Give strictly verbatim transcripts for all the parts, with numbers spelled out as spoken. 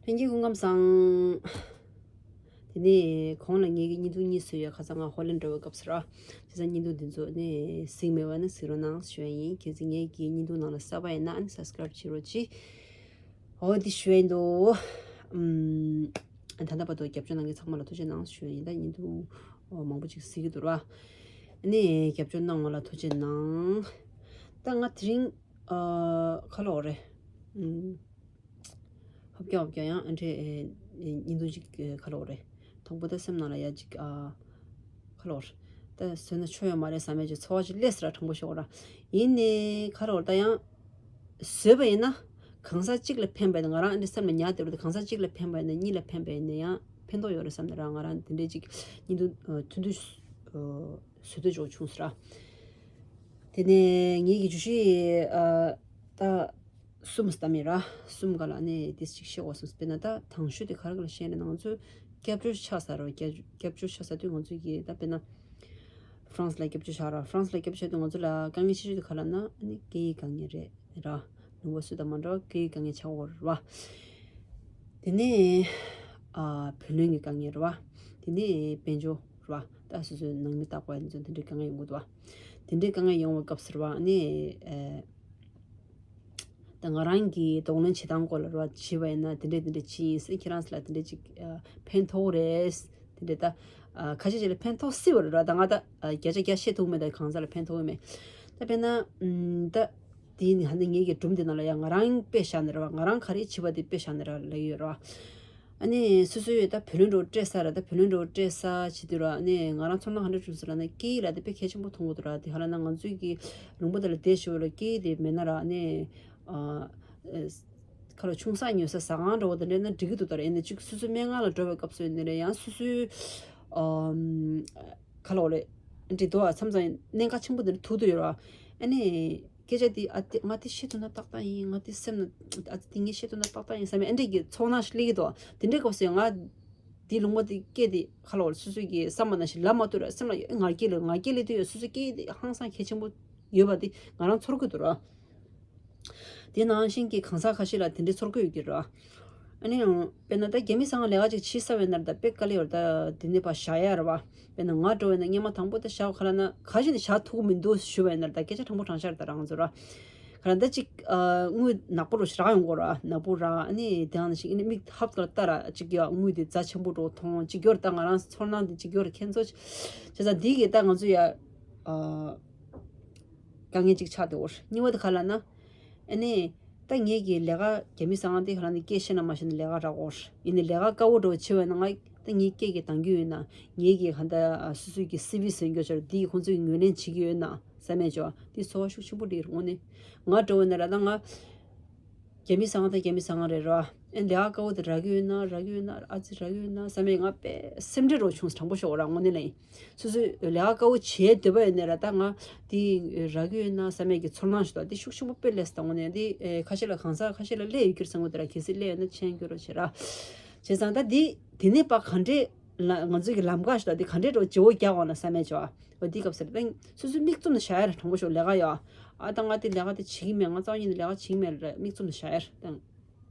ལྷན་རྒྱས་སྐུ་ཁམས་བཟང་། དེ་ནས་གོང་ལ་ངེད་ཀྱི་བརྙན་ཐུང་གཉིས་བཟོས་ཡོད། ཁ་སང་ང་ཧོ་ལན་འགྲོ་བའི་སྐབས་སུ་ར། བྱས་ཙང་བརྙན་ཐུང་འདི་ཚོ་ནས་གཟིགས་མེད་པ་ན་གཟིགས་རོགས་གནང་ཞུ་ཡ་ཡིན། གལ་སྲིད་ངེད་ཀྱི་བརྙན་ཐུང་ནང་ལ་གསར་པ་ཡིན་ན་ཨ་ནི་སབ་སི་ཀ་རབ་བྱེད་རོགས་གྱིས། འོ་འདི་ཞུ་ཡ་ཡིན་འདུག་ཨམ། ད་ལྟ་བར་དུ་རྒྱབ་སྐྱོར་གནང་མཁན་ཚང་མ་ལ་ཐུགས་རྗེ་གནང་ཞུ་ཡ་ཡིན། ད་བརྙན་ཐུང་མང་པོ་ཅིག་གཟིགས་ཀྱི་འདུག་ར། ཨ་ནི་རྒྱབ་སྐྱོར་གནང་བ་ལ་ཐུགས་རྗེ་གནང་། ད་ང་དེ་རིང་ཨ་ཁ་ལོ་རེད། ཨམ། ཧོབ་རྒྱག་ཧོབ་རྒྱག་ཡང་ཨ་འདྲེ་ཨེ་ཨེ་བརྙན་ཐུང་ཅིག་ཨེ་ཁ་ལོ་རེད། དང་པོ་ད་སེམས་ནང་ལ་ཡ་ཅིག་ཨ་ཁ་ལོ་རེད། ད་བཟོས་ན་ཆོ་ཡོད་མ་རེད་བསམ་ཡ་ཅིག་ཚོར་བ་ཅིག་སླེབས་སི་ར། དྲང་པོ་ཤོད་ར། ཡིན་ནའི་ཁ་ལོ་རེད། ད་ཡང་བཟོས་པ་ཡིན་ན་གང་ཟག་གཅིག་ལ་ཕན་པ་ཡིན་ན། ང་རང་ཨ་འདྲེ་སེམས་ལ་ཉར་བསྡད་པ་རེད། གང་ཟག་གཅིག་ལ་ཕན་པ་ཡིན་ན་གཉིས་ལ་ཕན་པ་ཡིན་ན་ཡང་ཕན་ཐོགས་ཡོད་རེད་བསམ་ནས་ར། ང་རང་དེ་འདྲས་ཅིག་བརྙན་ཐུང་ཨ་ཐུང་ཐུང་ཨ་བཟོ་འདོད་ཅིག་བྱུང་སི་ར། དེ་ནས་ངེད་ཀྱི་བརྗོད་གཞི་ཨ་ད་གསུམ་བཏབ་ཡིན་ར། གསུམ་ག་ལ་ནས་དེ་ཅིག་བཤད་དགོས་བསམ། དཔེར་ན་ད་དང་ཤོས་དེ་ག་རེ་ག་ལ་བཤད་ན་ང་ཚོ་སྐྱབས་བཅོལ་ཆགས་ས་ར། སྐྱབས་སྐྱབས་བཅོལ་ཆགས་ས་དུས་ང་ཚོ་གི་ད་དཔེར་ན་ཧྥ་རན་སི་ལ་སྐྱབས་བཅོལ་ཆགས་ར། ཧྥ་རན་སི་ལ་སྐྱབས་བཅོལ་དུས་ང་ཚོ་ལ་དཀའ་ངལ་ཆེ་ཤོས་དེ་ག་ལ་ན་ཨ་ནི་སྐད་ཡིག་དཀའ་ངལ་རེད་ར། ལུང་པ་སུ་དང་མ་འདྲ་བ་སྐད་ཡིག་དཀའ་ངལ་ཆགས་ཡོད་རེད་བ། དེ་ནས་ཨ་བུ་ལོན་གྱི་དཀའ་ངལ་རེད་བ། དེ་ནས་དཔལ་འབྱོར་རེད་བ། ད་སོ་སོའི་ནང་མི་རྟག་པ་ཡིན་ཙང་དེ་འདྲའི་དཀའ་ངལ་ཡོང་གི་འདུག་བ། དེ་འདྲའི་དཀའ་ངལ་ཡོང་བའི་སྐབས་སུ་རེད་བ། ཨ་ནི་ཨ་ད་ང་རང་གི་གདོང་ལེན་བྱེད་སྟངས་སྐོར་ལ་རེད་བ། བྱས་པ་ཡིན་ན་དེ་འདྲས་དེ་འདྲས་བྱས་ཡིན་ཟེར། ཁྱེད་རང་ཚོ་ལ་དེ་འདྲས་ཅིག་ཨ་ཕན་ཐོགས་རེད། དེ་འདྲས་ད་ཨ་ཁ་ཤས་ཅིག་ལ་ཕན་ཐོགས་སྲིད་པ་རེད་ར། ད་ང་ད་ཨ་བརྒྱ་ཆ་བརྒྱ་བཤད་ཐུབ་མེད། ད་གང་ཟག་ལ་ཕན་ཐོགས་ཡོད་མེད། ད་དཔེར་ན་ཨམ་ད་དེ་ནི་ཧ་ནི་ངེད་ཀྱི་སྒྲུང་དེ་ནང་ལ་ཡང་ང་རང་དཔེ་བཞག་ནས་རེད་བ། ང་རང་ག་རེ་བྱས་པ་དེ་དཔེ་བཞག་ནས་ར་ལབ་ཡོད་རེད་བ། ཨ་ནི་སོ་སོའི་ད་བུ་ལོན་འགྲོ་སྤྲད་ས་ར། ད་བུ་ལོན་འགྲོ་སྤྲད་ས་བྱེད་དུས་ར། ཨ་ནི་ང་རང་ཚོར་སྣང་ག་འདྲ་བྱུང་ཟེར་ལབ་ན་སྐད་ཡིག་ལ་དེ་དཔེ་གལ་ཆེན་པོ་མཐོང་གི་འདུག་ར། དེ་ཧ་ལ་ན་ང་ཚོའི་གི་ལུང་པ་དེ་ལ་བསྡད་ཞོར་ལ་སྐད་ཡིག་དེ་མེད་ན་ར། ཨ་ནི་ཨ་ཨེ་ཁ་ལོ་ཆུང་ས་ཉོ་ས་ཟ་ཁང་འདྲ་བོ་དེ་འདྲ་ན་འགྲིག་གི་འདུག་ད་ར། ཨ་ནི་གཅིག་སོ་སོའི་སྨན་ཁང་ལ་འགྲོ་བའི་སྐབས་སུ་ཡིན་ནའི་རེད། ཡང་སོ་སོའི་ཨམ་ཁ་ལོ་རེད། འགྲིག་འདུག་ཨ། མཚམས་མཚམས་གནད་འགག་ཆེན་པོ་དེ་འདྲ་ཐུག་འདུག་ཡོད་ར། ཨ་ནི་སྐད་ཆ་དེ་ཨ་དེ་ང་དེ་བཤད་ཐུབ་ན་ཏག་ཏག་ཡིན། ང་དེ་སེམས་ན་ཨ་དེ་ངས་བཤད་ཐུབ་ན་ཏག་ཏག་ཡིན་བསམ་པའི་ཨ་འདྲས་ཀྱི་ཚོར་སྣང་ཞིག་སླེབས་ཀྱི་འདུག་དེ་འདྲའི་སྐབས་སུ་ཡང་ང་དེ་ལུང་པ་དེ་སྐད་དེ་ཁ་ལོ་སོ་སོ་གི་བསམ་པ་ནང་བཞིན་ལབ་མ་ཐུབ་ར། སེམས་ལ་ཡོད་ང་སྐད་ལ་ང་སྐད་སླེབས་དུས་ཡོད། སོ་སོ་སྐད་དེ་ཧང་སང་གལ་ཆེན་པོ་ཡོད་པ་དེ་ང་རང་ཚོར་གི་འདུག་ར། དེ་ནང་བཞིན་གྱི་གང་ཟག་ཁ་ཤས་ལ་དེ་འདྲའི་ཚོར་གི་ཡོད་ཀྱི་ར། ཨ་ནི་དཔེར་ན་ད་རྒྱ་མི་ཚང་ལས་ཀ་ཅིག་བྱེད་ས་བས་ན་ད་དཔེ་དཀའ་ལས་ཡོད་ར། ད་དེ་ནས་ཕར་བཞག་ཡ་ར་བ། དཔེར་ན་ང་འགྲོ་བས་ན་སྔན་མ་དང་པོ་ད་བཞག་ག་ལ་ན་ག་ཞིག་ནས་བཞག་ཐུབ་ཀྱི་མི་འདུག་ཞུ་བས་ན་ད་སྐད་ཆ་དྲང་པོ་དྲང་བཞག་ད་རང་ཚོ་ར། ག་ལ་ད་ཅིག་ཨ་དངུལ་ནག་པོ་རུ་རག་ཡོང་གོ་ར། ནག་པོ་རག་ཨ་ནི་དེ་ཡང་ཞིག་ཨ་ནི་མིག་ཧབ་ཏུ་ལྟ་ར་ཅིག་ཡ་དངུལ་དེ་རྫ་ཆེན་པོ་འགྲོ་མཐོང་ཅིག་ཡོད་ར། ད་ང་རང་ཚོར་སྣང་དེ་ཅིག་ཡོད་ར། ཁྱེད་ཚོ་བྱས་ཙང་འདི་གི་ད་ང་ཚོ་ཡ་ཨ་དཀའ་ངལ་ཅིག་ཆགས་འདུག་གོ། གཉིས་པ་དེ་ག་ལ་ན། ཨ་ནི། ད་ངེད་ཀྱི་ལས་ཀ་རྒྱ་མི་ཟ་ཁང་དེ་ག་ལ་ནི་སྐད་ཤེས་ན་མ་ཤེས་ན་ལས་ཀ་རག་གོ། ཡིན་ནའི་ལས་ཀ་དཀའ་བོ་འགྲོ་བྱེད་པ་ན་ང་ད་ངའི་སྐད་ཀྱི་འདང་གི་ཡོད་ན། ངེད་ཀྱི་ག་ད་སོ་སོའི་གི་སི་ཝི་ཟེར་རྒྱུ་ཆར་འདི་ཁོང་ཚོས་ངོས་ལེན་བྱེད་ཀྱི་ཡོད་ན་བསམ་མེད་ཅོ། འདི་ཚོར་བ་ཤུགས་ཆེན་པོ་འདི་རེད་དངོས་གནས། ང་འགྲོ་བ་ན་ར་ད་ང་རྒྱ་མི་ཟ་ཁང་ད་རྒྱ་མི་ཟ་ཁང་རེད་ར། ཨ་ནི་ལས་ཀ་དཀའ་བོ་དེ་རག་གི་ཡོད་ན་རག་གི་ཡོད་ན་ཨ་ཙི་རག་གི་ཡོད་ན་བསམ་མེད། ང་དཔེ་སེམས་ཁྲལ་རོ་བྱུང་དྲང་པོ་ཤོད་ར་དངོས་གནས་ལ་ཡིན། སོ་སོའི་ལས་ཀ་དཀའ་བོ་བྱེད་འདོད་པ་ཡོད་ནའི་ར་ད་ང་དེ་རག་གི་ཡོད་ན་བསམ་མེད་ཀྱི་ཚོར་སྣང་ཞིག་འདུག་དེ་ཤུགས་ཆེན་པོ་དཔེ་སླེབས་སོང་། དངོས་གནས་དེ་ཁ་ཤས་ལ་གང་ཟག་ཁ་ཤས་ལ་སླེབས་ཡོད་ཀྱི་རེད་བསམ་གི་འདུག་ར། གལ་སྲིད་སླེབས་ཡོད་ན་མཆན་འགྱུར་རོགས་བྱེད་ར། བྱས་ཙང་ད་དེ་དེ་ནས་ཕར་ག་འདྲས་ལ་ང་ཚོའི་གི་ལམ་ཁ་ཞིག་འདུག་དེ་ག་འདྲས་འགྲོ་བརྗེ་བོ་རྒྱག་འོང་ན་བསམ་མེད་ཅོ། འོ་དེའི་སྐབས་སུ་ད་སོ་སོའི་མིག་བཙུམ་ནས་བཞག་ཡ་ར་དྲང་པོ་ཤོད་ལས་ཀ་ཡོད། ཨ་ད་ང་དེ་ལས་ཀ་དེ་བྱེད་ཀྱི་མེད། ང་རྩ་བ་ཉིད་ནས་ལས་ཀ་བྱེད་ཀྱི་མེད་ར། མིག་བཙུམ་ནས་བཞག་ཡ་ར་ད།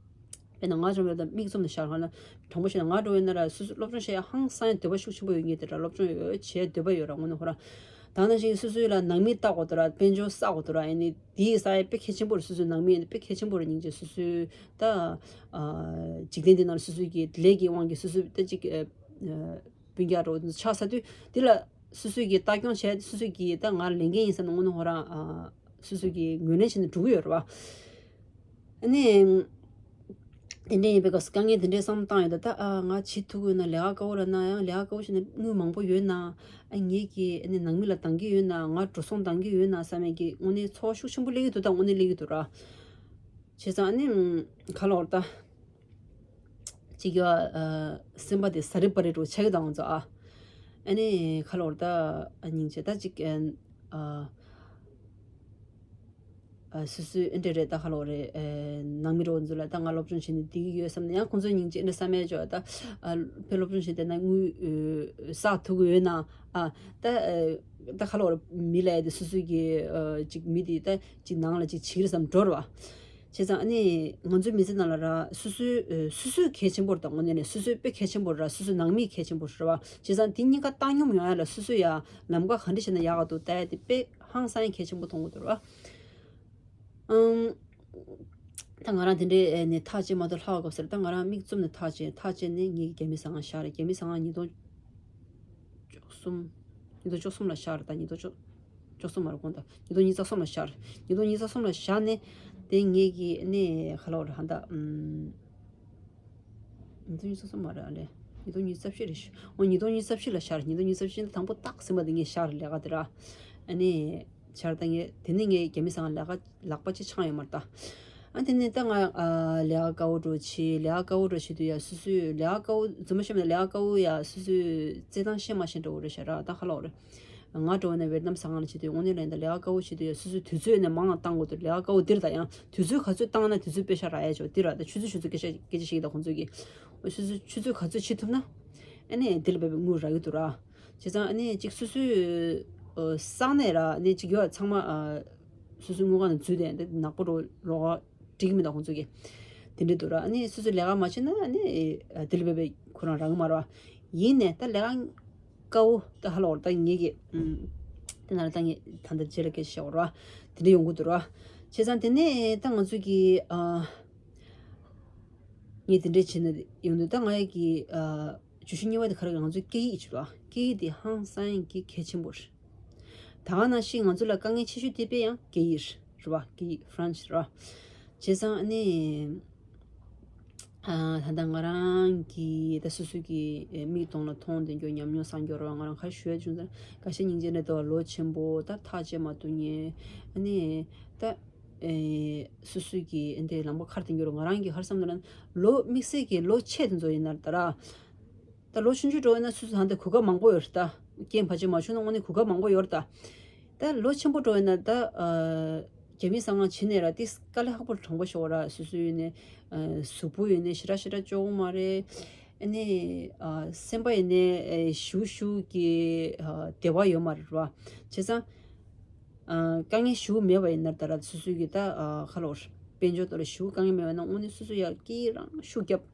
དཔེར་ན་ང་འགྲོ་བའི་ད་མིག་བཙུམ་ནས་བཞག་ཧ་ན་དྲང་པོ་བཤད་ན་ང་འགྲོ་བའི་ན་ར་སོ་སོ་སློབ་སྦྱོང་བྱེད་ཡ་ཧང་སང་ཡ་འདོད་པ་ཤུགས་ཆེན་པོ་ཡོད་ངེས་དེ་ར། སློབ་སྦྱོང་ཡོད་བྱེད་ཡ་འདོད་པ་ཡོད་ར་དངོས་གནས་ཧོ་ར། ད་ནང་བཞིན་སོ་སོའི་ལ་ནང་མི་བལྟ་དགོས་དོ་ར། དཔལ་འབྱོར་བསགས་དགོས་དོ་ར། ཨ་ནི་དེའི་ས་ཡ་དཔེ་གལ་ཆེན་པོ་རེད། སོ་སོའི་ནང་མི་ཨ་ནི་དཔེ་གལ་ཆེན་པོ་རེད། སྙིང་རྗེ་སོ་སོའི་ད་ཨ་འཇིག་རྟེན་འདི་ནང་ལ་སོ་སོའི་གི་ལས་ཀྱི་དབང་གིས་སོ་སོའི་ད་ཅིག་ཨ་ཨ་སྤུན་ཀྱག་འགྲོ་ཆགས་ས་དུས་འདི་ལ་སོ་སོའི་གི་ལྟ་སྐྱོང་བྱས་སོ་སོའི་གི་ད་ང་ལས་འགན་ཡིན་བསམ་ན་དངོས་གནས་ཧོ་ར་ཨ་སོ་སོའི་གི་ངོས་ལེན་བྱས་ནས་འགྲོ་གི་ཡོད་རེད་བ། ཨ་ནི། དེ་འདྲ་ཡིན་པའི་སྐབས་སུ་དཀའ་ངལ་དེ་འདྲའི་བསམ་བཏང་ཡོད་ད། ད་ཨ་ང་བྱེད་ཐུབ་ཀྱི་ཡོད་ན་ལས་ཀ་དཀའ་བོ་ར་ན་ཡང་ལས་ཀ་དཀའ་བོ་བྱས་ན་དངུལ་མང་པོ་ཡོད་ན། ཨ་ངེད་ཀྱིས་ཨ་ནི་ནང་མི་ལ་འདང་གི་ཡོད་ན་ང་འགྲོ་སོང་འདང་གི་ཡོད་ན་བསམ་ཡས་ཀྱི་དངོས་གནས་ཚོར་བ་ཤུགས་ཆེན་པོ་སླེབས་ཀྱི་འདུག་ད་དངོས་གནས་སླེབས་ཀྱི་འདུག་ར། བྱས་ཙང་ཨ་ནི་ག་ལ་བར་ད། ཅིག་ཡོད་ཨ་སེམས་པ་དེ་ཟ་རི་པ་རི་འགྲོ་ཆགས་ཀྱི་དང་ཚོ་ཨ། ཨ་ནི་ག་ལ་བར་ད་ཨ་སྙིང་རྗེ་ད་ཅིག་ཨ། ཨ་སོ་སོའི་ཨེ་འདྲ་རེད་ད་ཁ་ལོ་རེད། ཨེ་ནང་མི་རོགས་ཚོ་ལ་ད་ང་སློབ་སྦྱོང་བྱས་ནས་བསྡད་ཀྱི་ཡོད་བསམ་ན་ཡང་ཁོང་ཚོའི་སྙིང་རྗེ་ཨེ་འདྲ་བསམ་ཡས་ཅོག་ད་ཨ་ཕེ་སློབ་སྦྱོང་བྱས་བསྡད་ན་དངུལ་ཨེ་བསགས་ཐུབ་ཀྱི་ཡོད་ན་ཨ་ད་ཨེ་ད་ཁ་ལོ་རེད་མི་ལ་ཡ་དེ་སོ་སོའི་གི་ཨ་ཅིག་མི་དེ་ད་ཅིག་ནང་ལ་ཅིག་བྱེད་ཀྱི་རེད་བསམ་འགྲོ་རེད་བ། བྱས་ཙང་ཨ་ནི་ང་ཚོའི་མི་ཚེ་ནང་ལ་ར་སོ་སོའི་ཨ་སོ་སོའི་གལ་ཆེན་པོ་རེད། ད་དངོས་གནས་ནས་སོ་སོའི་དཔེ་གལ་ཆེན་པོ་རེད། སོ་སོའི་ནང་མི་གལ་ཆེན་པོ་རེད་བ། བྱས་ཙང་དེ་གཉིས་ཀ་བཏང་སྙོམས་ཡོང་ཡ་ལ་སོ་སོ་ཡ་ལམ་ཁ་ག་འདྲ་བྱས་ན་ཡག་ག་འདུག་ལྟ་ཡ་དེ་དཔེ་ཧང་སང་ཡ་གལ་ཆེན་པོ་མཐོང་གི་འདུག་ར། ཨང་། ད་ང་རང་དེ་འདྲའི་ནས་ཐག་བཅད་མ་ཐུབ་ལྷག་སྐབས་སར། ད་ང་རང་མིག་བཙུམ་ནས་ཐག་བཅད། ཐག་བཅད་ནས་ངའི་རྒྱ་མི་ཟ་ཁང་བཞག་རེད། རྒྱ་མི་ཟ་ཁང་ཉིས་སྟོང་བཅུ་གསུམ། ཉིས་སྟོང་བཅུ་གསུམ་ལ་བཞག་རེད། ད་ཉིས་སྟོང་བཅུ་བཅུ་གསུམ་མ་རེད། དགོངས་དག་ཉིས་སྟོང་ཉི་ཤུ་རྩ་གསུམ་ལ་བཞག་རེད། ཉིས་སྟོང་ཉི་ཤུ་རྩ་གསུམ་ལ་བཞག་ནས་དེ་ངེད་ཀྱི་ནས་ག་ལ་བ་རེད་ཧ། ད་ཨམ། ཉིས་སྟོང་ཉི་ཤུ་རྩ་གསུམ་མ་རེད། ཨ་ལས། ཉིས་སྟོང་ཉི་ཤུ་རྩ་བཞི་རེད་ཤག་འོ་ཉིས་སྟོང་ཉི་ཤུ་རྩ་བཞི་ལ་བཞག་རེད། ཉིས་སྟོང་ཉི་ཤུ་རྩ་བཞི་ནི་དང་པོ་ཏག་ཟིན་པ་དེ་ངས་བཞག་རེད། ལས་ཀ་དེ་ར། ཨ་ནི། བྱས་ཙང་ངས་དེ་ནས་ངས་རྒྱ་མི་ཟ་ཁང་ལས་ཀ་ལག་པ་གཅིག་འཆང་ཡོད་མ་རེད་ད། ཨ་དེ་ནས་ད་ང་ཨ་ལས་ཀ་དཀའ་བོ་འདྲ་བོ་བྱས། ལས་ཀ་དཀའ་བོ་འདྲ་བོ་བྱེད་དུས་ཡ་སོ་སོས་ལས་ཀ་དཀའ་བོ་རྫུན་མ་བཤད་ན་ལས་ཀ་དཀའ་བོ་ཡ་སོ་སོས་རྩེད་ཐང་ཤེས་མ་ཤེས་འདྲ་བོ་རེད་ཤག་ར། ད་ཧ་ལོ་རེད། ང་འདྲ་བོ་ནས་ཝེ་ཏི་ནམ་ཟ་ཁང་ལ་བྱེད་དུས་དངོས་གནས་ལ་ཡིན་ད་ལས་ཀ་དཀའ་བོ་བྱེད་དུས་ཡ་སོ་སོའི་དུས་ཚོད་ནས་མང་བ་བཏང་དགོས་འདུག་ལས་ཀ་དཀའ་བོ་འདིར་ད་ཡང་དུས་ཚོད་ག་ཚོད་བཏང་ན་དུས་ཚོད་པེ་ཤ་རག་ཡ་ཆོག་འདིར་ད་ཆུ་ཚོད་ཆུ་ཚོད་སྐད་ཆ་སྐད་ཆ་བཤད་ཀྱི་ད་ཁོང་ཚོས་ཀྱི། སོ་སོའི་ཆུ་ཚོད་ག་ཚོད་བྱེད་ཐུབ་ན། ཨ་ནི་འདི་ལ་བས་དངུལ་རག་གི་འདུག་ར། བྱས་ཙང་ཨ་ནི་གཅིག་སོ་སོའི་ཨ་ས་གནས་ར་ཨ་ནི་གཅིག་ཡོད་ཚང་མ་ཨ་སོ་སོའི་དངུལ་ཁང་ནང་འཛུལ་ཏེ་འདི་ནག་པོ་རོ་རོགས་འགྲིག་གི་མི་འདུག་ཁོང་ཚོ་གི། དེ་འདྲ་འདུག་ར། ཨ་ནི་སོ་སོའི་ལས་ཀ་མ་བྱས་ན་ཨ་ནི་ཨ་འདི་ལ་བས་ཁོ་རང་རག་གི་མ་རེད་བ། ཡིན་ནས་ད་ལས་ཀ་དཀའ་བོ་ད་ཧ་ལོ་ད་ངེད་ཀྱི་ཨམ། དེ་ན་ད་ངས་ད་ལྟ་རྗེས་ལ་སྐད་ཆ་བཤད་ར། དེ་འདྲ་ཡོང་གི་འདུག་ར། བྱས་ཙང་དེ་ནས་ད་ང་ཚོ་གི་ཨ། ངས་དེ་འདྲ་བྱས་ན་ཡོང་དུས་ད་ང་ཡི་གི་ཨ། བརྗོད་གཞི་གཉིས་པ་དེ་ག་རེ་ང་ཚོའི་སྐད་ཡིག་ཅིག་ལ། སྐད་ཡིག་དེ་ཧང་སང་ཡིན་གྱི་གལ་ཆེན་པོ་རེད། ད་ག་ནང་བཞིན་ང་ཚོ་ལ་དཀའ་ངལ་ཆེ་ཤོས་དེ་དཔེ་ཡང་སྐད་ཡིག་རེད་བ། སྐད་ཡིག་ཧྥ་རན་སི་རེད་བ། བྱས་ཙང་ཨ་ནི། ཨ་ད་ལྟ་ང་རང་གི་ད་སོ་སོ་གི་མིག་གདོང་ལ་མཐོང་བསྡད་རྒྱུ་ཉམས་མྱོང་བསམ་རྒྱུ་རེད་བ། ང་རང་ག་རེ་ཞུ་ཡ་བྱུང་ཙང་ཁ་ཤས་སྙིང་རྗེ་ནས་ལྟ་བ་ལོ་ཆེན་པོ་ད་ཐག་བཅད་མ་ཐུབ་མཁན་ཨ་ནི་ད། ཨེ། སོ་སོའི་གི་ཨེ་འདྲའི་ལམ་ཁ་ཁར་དེ་འགྱུར་ང་རང་གི་ཧར་བསམ་ན་ལོ་དམིགས་བསལ་གྱི་ལོ་ཆེ་དེ་ཚོ་ཡིན་ན་ད་ར། ད་ལོ་ཆུང་ཆུང་འགྲོ་ཡིན་ན་སོ་སོ་ཧ་འདི་གོ་སྐབས་མང་པོ་ཡོད་རེད་ད། རྐྱེན་ཕལ་ཆེར་མ་བྱུང་ན་དངོས་གནས་གོ་སྐབས་མང་པོ་ཡོད་རེད་ད། ད་ལོ་ཆེན་པོ་འགྲོ་ཡིན་ན་ད། རྒྱ་མི་ཟ་ཁང་ཕྱིན་ནས་ར་ཏིས་དཀའ་ལས་ཁག་པོ་དྲང་པོ་ཤོར་ར། སོ་སོའི་ཡིན་ནས་གཟུགས་པོ་ཡིན་ནས་ཞེ་དྲག་ཞེ་དྲག་སྐྱོ་བོ་མ་རེད། ཨ་ནི་སེམས་པ་ཡིན་ནས་ཞུ་ཞུ་གི་བདེ་བ་ཡོད་མ་རེད་བ། བྱས་ཙང་། དཀའ་ངལ་ཞུ་མེད་པ་ཡིན་ན་ད་ར་སོ་སོའི་གི་ད་ཁ་ལོར་དཔལ་འབྱོར་ཐོག་ལ་ཞུ་དཀའ་ངལ་མེད་པ་ན་དངོས་གནས་སོ་སོ་ཡ་སྐད་ཡིག་རང་ཤུགས་རྒྱབ།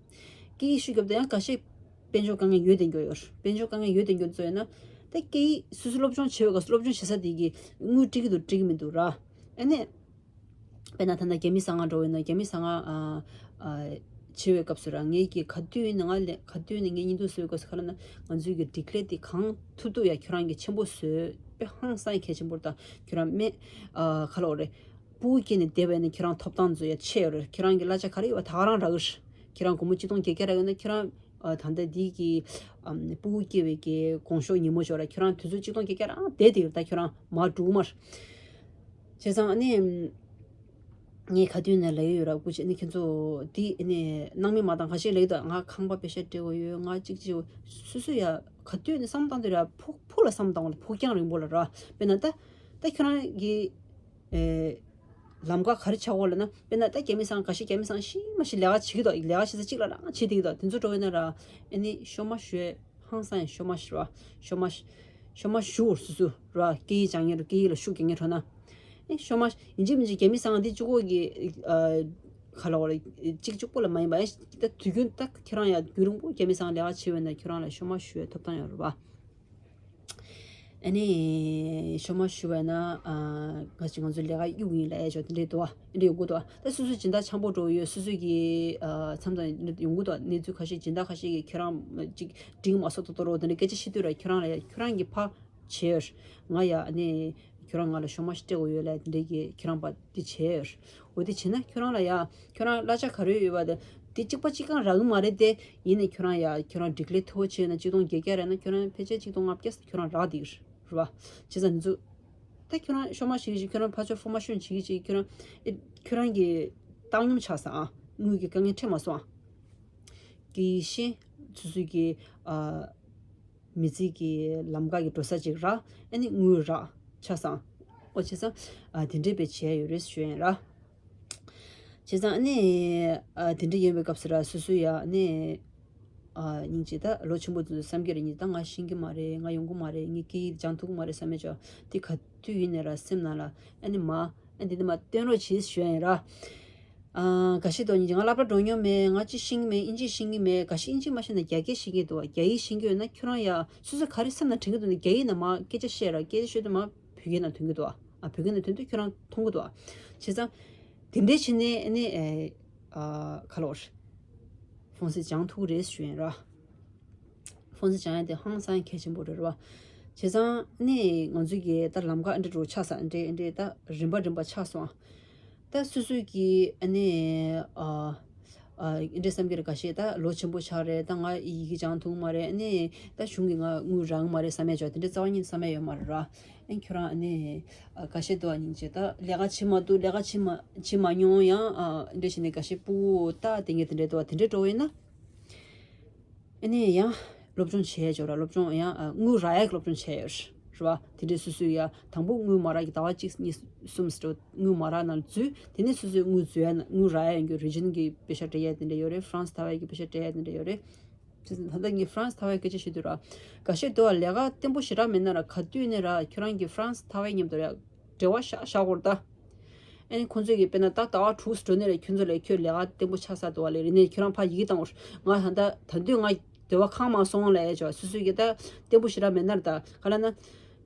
སྐད་ཡིག་ཤུགས་རྒྱབ་ད་ཡང་འགའ་ཤས་དཔལ་འབྱོར་དཀའ་ངལ་ཡོད་དེ་འགྱོ་ཡོད། དཔལ་འབྱོར་དཀའ་ངལ་ཡོད་དེ་འགྱོ་ཚོ་ཡིན་ན་ད་སྐད་ཡིག་སོ་སོ་སློབ་སྦྱོང་བྱེད་པའི་སྐབས་སུ་སློབ་སྦྱོང་བྱེད་ས་དེ་གི་དངུལ་སྤྲད་ཀྱི་འདུག་སྤྲད་ཀྱི་མི་འདུག་ར། ཨ་ནི། དཔེར་ན་ད་ལྟ་རྒྱ་མི་ཟ་ཁང་འགྲོ་བས་ན་རྒྱ་མི་ཟ་ཁང་ཨ་ཨ་བྱེད་པའི་སྐབས་སུ་ར་ངས་ཀྱི་ག་དུས་ནས་ང་ལས་ག་དུས་ནས་ངས་བརྙན་ཐུང་བཟོས་དགོས་ཟེར་ག་ལ་ན་ང་ཚོའི་གི་སྒྲིག་ལས་དེ་གང་ཐུབ་ཐུབ་ཡ་ཁྱོད་རང་གི་ཆེན་པོ་བཟོས་དཔེ་ཧང་སང་གལ་ཆེན་པོ་རེད། ད་ཁྱོད་རང་སྨན་ཨ་ག་ལ་འོ་རེད་སྤུ་གུ་སྐྱེས་ནས་བསྡད་པ་ཡིན་ན་ཁྱོད་རང་ཐོབ་ཐང་ཚོ་ཡ་ཆེ་ཡོད་རེད། ཁྱོད་རང་གི་གླ་ཆ་ག་རེ་ཡོད་པ་ད་ག་རང་རག་གི་རེད། ཁྱོད་རང་སྒོར་མོ་གཅིག་སྟོང་བརྒྱད་བརྒྱ་རག་ཡོད་ན་ཁྱོད་རང་ཨ་ད་ལྟ་འདི་གི་ཨམ་སྤུ་གུ་སྐྱེ་བའི་གི་གོང་ཤོག་ཉིན་མོ་ཞོག་ར་ཁྱོད་རང་དུས་ཚོད་གཅིག་སྟོང་བརྒྱད་བརྒྱ་རང་བསྡད་དེ་ཡོད། ད་ཁྱོད་རང་མར་འགྲོ་གི་མ་རེད། བྱས་ཙང་ཨ་ནི། ངས་ག་དུས་ནས་ལབ་ཀྱི་ཡོད་ར། སྐུ་མཁྱེན་ཨ་ནི་ཁྱེད་ཚོ་འདི་ཨ་ནི་སྣང་མེད་མ་བཏང་། ཁ་ཤས་ལབ་ཀྱི་འདུག་ང་ཁང་པ་པེ་ཤ་སྤྲད་དགོས་ཡོད། ང་གཅིག་ཅིག་སོ་སོ་ཡ་ག་དུས་ནས་བསམ་བཏང་དུས་ར་ཕུགས་ཕུགས་ལ་བསམ་བཏང་བ་ལ་ཕུགས་རྒྱང་རིང་པོ་ལ་ར། དཔེར་ན་ད་ད་ཁྱོད་རང་གི་ཨེ་ལམ་ཁ་ག་རེ་ཆགས་འོ་ལ་ན། དཔེར་ན་ད་རྒྱ་མི་ས་ཁང་འགའ་ཤས་རྒྱ་མི་ས་ཁང་ཤི་མ་ཤི་ལས་ཀ་བྱེད་ཀྱི་འདུག་ལས་ཀ་བྱེད་ས་གཅིག་ལ་རང་བྱེད་བསྡད་ཀྱི་འདུག་དེ་ཚོ་འགྲོ་ཡོད་ན་ར་ཨ་ནི་ཤོ་མ་ཞུ་ཡས། ཧང་སང་ཡང་ཤོ་མ་ཞུ་ར། ཤོ་མ་ཤོ་མ་ཞུ་སོ་སོ་ར། སྐད་ཡིག་སྦྱང་མཁན་རུ་སྐད་ཡིག་ལ་ཤུགས་རྒྱག་མཁན་འགྲོ་ན། ཨེ་ཤོ་མ་ཡིན་གཅིག་མིན་གཅིག་རྒྱ་མི་ས་ཁང་འདི་གཅིག་པོ་གི་ཨ་ག་ལ་བ་ལ་གཅིག་གཅིག་པོ་ལ་མ་ཡིན་པ། ཨེ་ད་དུས་རྒྱུན་ད་ཁྱེད་རང་ཡང་རྒྱུན་རིང་པོ་རྒྱ་མི་ས་ཁང་ལས་ཀ་བྱེད་པ་ཡིན་ན་ཁྱོད་རང་ལ་ཤོ་མ་ཞུ་བའི་ཐོབ་ཐང་ཡོད་རེད་པ། ཨ་ནི་ཤོ་མ་ཞུ་བ་ན་ཨ་ང་ཅིག་ང་ཚོ་ལས་ཀ་གཡུག་ཡིན་ལ་ཨེ་ཅོ་དེ་འདྲས་འདུག་ཨ། དེ་འདྲས་ཡོང་གི་འདུག་ཨ། ད་སོ་སོ་སྦྱིན་བདག་འཆམ་པོ་འགྲོ་ཡོད། སོ་སོ་གི་ཨ་མཚམས་དང་ཡོང་གི་འདུག་ཨ། གནས་ཚུལ་ཁ་ཤས་སྦྱིན་བདག་ཁ་ཤས་ཀྱིས་ཁྱོད་རང་ཅིག་འགྲིག་མ་སོང་ཏོག་ཏོག་རོ་དེ་འདྲ་སྐད་ཆ་བཤད་དུས་ར་ཁྱོད་རང་ལ་ཡ་ཁྱོད་རང་གི་ཕ་བྱས་ཡོད། ང་ཡ་ཨ་ནི་ཁྱོད་རང་ང་ལ་ཤོ་མ་ཞིག་སྤྲད་དགོས་ཡོད་ལ་དེ་འདྲས་ཀྱི་ཁྱོད་རང་པ་དེ་བྱས་ཡོད། འོ་དེ་བྱས་ན་ཁྱོད་རང་ལ་ཡ་ཁྱོད་རང་གླ་ཆ་ག་རེ་ཡོད་པ་དེ་དེ་གཅིག་པ་གཅིག་རྐང་རག་གི་མ་རེད་དེ། ཡིན་ནའི་ཁྱོད་རང་ཡ་ཁྱོད་རང་སྒྲིག་ལས་མཐོ་བོ་བྱས་ན་གཅིག་སྟོང་བརྒྱད་བརྒྱ་རག་ན་ཁྱོད་རང་ཕལ་ཆེར་གཅིག་སྟོང་ལྔ་བརྒྱ་ཁྱོད་རང་རག་བསྡད་ཀྱི་རེད་བ། བྱས་ཙང་འདི་ཚོ་ད་ཁྱོད་རང་ཤོ་མ་ཞིག་ཅིག་ཁྱོད་རང་ཕ་ཆོས་ཧྥོ་མ་ཤོན་ཅིག་ཅིག་ཁྱོད་རང་ཨེ་ཁྱོད་རང་གི་བཏང་སྙོམས་ཆགས་སོང་ཨ། དངུལ་གྱི་དཀའ་ངལ་འཕྲད་མ་སོང་ཨ། གི་ཤེས་སོ་སོའི་གི་ཨ་མི་ཚེ་གི་ལམ་ཁ་གི་འགྲོ་ས་ཅིག་རག་ཨ་ནི་དངུལ་རག་ཆགས་སོང་ཨ། འོ་བྱས་ཙང་ཨ་དེ་འདྲས་པའི་བྱས་ཡོད་རེད་ཞུ་ཡིན་ར། བྱས་ཙང་ཨ་ནི་ཨ་དེ་འདྲ་ཡིན་པའི་སྐབས་སུ་ར་སོ་སོ་ཡ་ཨ་ནི་ཨ་སྙིང་རྗེ་ད་ལོ་ཆེན་པོ་ཚོས་བསམ་གྱི་རེད། ཉིད་ད་ང་ཤེས་ཀྱི་མ་རེད། ང་ཡོང་གི་མ་རེད། ངས་སྐད་ཡིག་སྦྱང་ཐུབ་ཀྱི་མ་རེད་བསམ་མེད་ཅོ་དེ་ག་དུས་ཡིན་ནས་ར་སེམས་ནང་ལ་ཨ་ནི་མ་ཨ་འདི་འདི་མ་སྟོན་རོགས་བྱེད་ཞུ་ཡ་ཡིན་ར། ཨ། འགའ་ཤས་འདུག་ང་སློབ་གྲྭ་འགྲོ་མྱོང་མེད། ང་ཅི་ཤེས་ཀྱི་མེད། ཨིན་ཇི་ཤེས་ཀྱི་མེད། འགའ་ཤས་ཨིན་ཇི་མ་ཤེས་ན་རྒྱ་སྐད་ཤེས་ཀྱི་འདུག་རྒྱ་ཡིག་ཤེས་ཀྱི་ཡོད་ན་ཁྱོད་རང་ཡ་སོ་སོ་ག་རེ་སེམས་ནང་དྲན་གྱི་འདུག་ན་རྒྱ་ཡིག་ནང་མར་སྐད་ཆ་བཤད་ར། སྐད་ཆ་ཤོད་དུས་མར་བོད་སྐད་ནང་ཐོན་གྱི་འདུག་ཨ། བོད་སྐད་ནང་ཐོན་དུས་ཁྱོད་རང་མཐོང་གི་འདུག་བྱས་ཙང་དེ་འདྲས་བྱས་ནས་ཨ་ནི་ཨེ། ཨ། ཁ་ལོར་ཧྥོན་སི་སྦྱང་ཐུབ་ཀྱི་རེད་ཞུ་ཡིན་ར། ཧྥོན་སི་སྦྱང་ཡ་དེ་ཧང་སང་གལ་ཆེན་པོ་རེད་ར། བྱས་ཙང་ནི་ང་ཚོས་ཀྱི་ད་ལམ་ཁ་ཨ་འདྲ་འགྲོ་ཆགས་ས་ཨ་འདྲ་ཨ་འདྲ་ད་རིམ་པ་རིམ་པ་ཆགས་སོང་། ད་སོ་སོས་ཀྱི་ཨ་ནི་ཨ་ཨ་ཨ་འདྲ་བསམ་གྱི་རེད། འགའ་ཤས་ད་ལོ་ཆེན་པོ་ཆགས་རེད། ད་ང་ཡི་གེ་སྦྱང་ཐུབ་མ་རེད། ཨ་ནི་ད་གཞུང་གིས་ང་དངུལ་རག་མ་རེད་བསམ་ཡ་ཅིག་དེ་འདྲ་རྩ་བ་ཉིད་བསམ་ཡ་ཡོད་མ་རེད་ར། ཨ་ཁྱོད་རང་ཨ་ནི་ཨ་འགའ་ཤས་འདུག་ཨ་སྙིང་རྗེ། ད་ལས་ཀ་བྱེད་མ་ཐུབ། ལས་ཀ་བྱེད་མ་བྱེད་མ་མྱོང་ཡང་ཨ་འདྲ་བྱས་ནས་འགའ་ཤས་སྤུ་གུ་ད་དེ་ངས་དེ་འདྲ་འདུག་ཨ། དེ་འདྲ་འགྲོ་ཡིན་ན། ཨ་ནི་ཡང་སློབ་སྦྱོང་བྱས་ཡོད་ར། སློབ་སྦྱོང་ཡང་ཨ་དངུལ་རག་ཡག་གི་སློབ་སྦྱོང་བྱས་ཡོད་ར། དེ་འདྲས་སོ་སོས་ཡ་དང་པོ་དངུལ་མ་རག་གི་ཟླ་བ་གཅིག་གཉིས་གསུམ་ཙམ་དངུལ་མ་རག་ནང་འཛུལ། དེ་ནས་སོ་སོས་དངུལ་འཛུལ་ཡ་ན་དངུལ་རག་ཡ་ཡོང་རྒྱུ། རི་ཇན་གི་པེ་ཤ་སྤྲད་ཡ་དེ་འདྲ་ཡོད་རེད། ཧྥ་རན་སི་ཐར་བ་གི་པེ་ཤ་སྤྲད་ཡ་དེ་འདྲ་ཡོད་རེད། ད་ལྟ་ངས་ཧྥ་རན་སི་ཐར་བའི་སྐད་ཆ་བཤད་དུས་ར། འགའ་ཤས་འདུག་ཨ། ལས་ཀ་བརྟན་པོ་ཞེ་དྲག་མེད་ན་ར་ག་དུས་ནས་ར་ཁྱོད་རང་གི་ཧྥ་རན་སི་ཐར་བའི་མཉམ་དུ་ར་འབྲེལ་བ་བཞག་བཞག་དགོས་རེད་ད། ཨ་ནི་ཁོང་ཚོས་ཀྱི་དཔེར་ན་ད་ཟླ་བ་དྲུག་འགྲོ་ནས་རེད། ཁྱོད་ཚོ་ལས་ཁྱོད་ལས་ཀ་བརྟན་པོ་ཆགས་ཚར་འདུག་བ་ལས་རེད་ནས་ཁྱོད་རང་ཕར་ཡི་གེ་བཏང་བར་ང་ད་ལྟ་ད་དུང་ང་འདོད་པ་ཁེངས་མ་སོང་ལབ་ཡ་ཅིག་སོ་སོས་ཀྱི་ད་བརྟན་པོ་ཞེ་དྲག་མེད་ན་ར། ད་ག་ལབ་ན་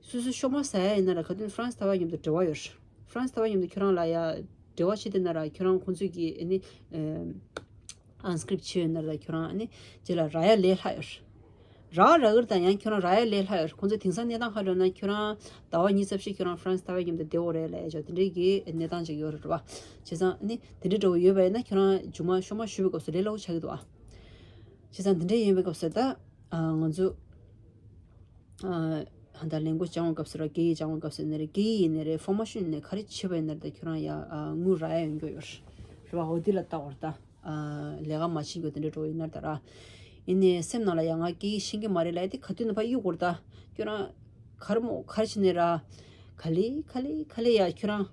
སོ་སོ་ཤོག་མ་ཟ་ཡ་ཡིན་ན་ར་ག་དུས་ཧྥ་རན་སི་ཐར་བ་མཉམ་དུ་འབྲེལ་བ་ཡོད་རེད། ཧྥ་རན་སི་ཐར་བ་མཉམ་དུ་ཁྱོད་རང་ལ་ཡ་འབྲེལ་བ་བྱེད་དེ་ན་ར་ཁྱོད་རང་ཁོང་ཚོས་ཀྱི་ཨ་ནི་ཨ་ཨན་སི་ཀྲིབ་བྱས་ཡོད་ན་ར་ཁྱོད་རང་ཨ་ནི་རྗེས་ལ་རག་ཡ་ལས་སླ་ཡོད་རེད། རག་རག་གི་རེད། ད་ཡང་ཁྱོད་རང་རག་ཡ་ལས་སླ་ཡོད་རེད། ཁོང་ཚོ་དེང་སང་གནས་སྟངས་ཧ་འགྲོ་ན་ཁྱོད་རང་ཟླ་བ་གཉིས་ཙམ་ཞིག་ཁྱོད་རང་ཧྥ་རན་སི་ཐར་བའི་མཉམ་དུ་བསྡད་འོ་རེད་ལབ་ཡ་ཅིག་དེ་འདྲའི་གི་གནས་སྟངས་ཅིག་ཡོད་རེད་བ། བྱས་ཙང་ནི་དེ་འདྲའི་འདྲ་བོ་ཡོད་པ་ཡིན་ན་ཁྱོད་རང་མཇུག་མ་ཤོག་མ་ཞུ་བའི་སྐབས་སུ་ལས་སླ་བོ་ཆགས་ཀྱི་འདུག་ཨ། བྱས་ཙང་དེ་འདྲའི་ཡིན་པའི་སྐབས་སུ་ད་ང་ཚོ་ཨ་ད་ལས་འགོ་སྦྱང་བའི་སྐབས་སུ་ར་སྐད་ཡིག་སྦྱང་བའི་སྐབས་སུ་ནི་རེད། སྐད་ཡིག་ཡིན་ནི་རེད། ཧྥོར་མ་ཤོན་ཡིན་ནི་ག་རེ་བྱེད་པ་ཡིན་ནི་རེད། ད་ཁྱོད་རང་ཡ་དངུལ་རག་ཡ་ཡོང་རྒྱུ་ཡོད་རེད་བ། འོ་དེ་ལ་བལྟ་བར་ད། ལས་ཀ་མ་བྱེད་རྒྱུ་དེ་འདྲ་འགྲོ་ཡིན་ན་ད་ར། ཡིན་ནའི་སེམས་ནང་ལ་ཡང་ང་སྐད་ཡིག་ཤེས་ཀྱི་མ་རེད་ལབ་དེ་ག་དུས་ནས་ཕར་གཡུག་དགོས་རེད་ད། ཁྱོད་རང་ག་རེ་མོ་ག་རེ་བྱེད་ནས་ར། ག་ལེ་ག་ལེ་ག་ལེ་ཡ་ཁྱོད་རང་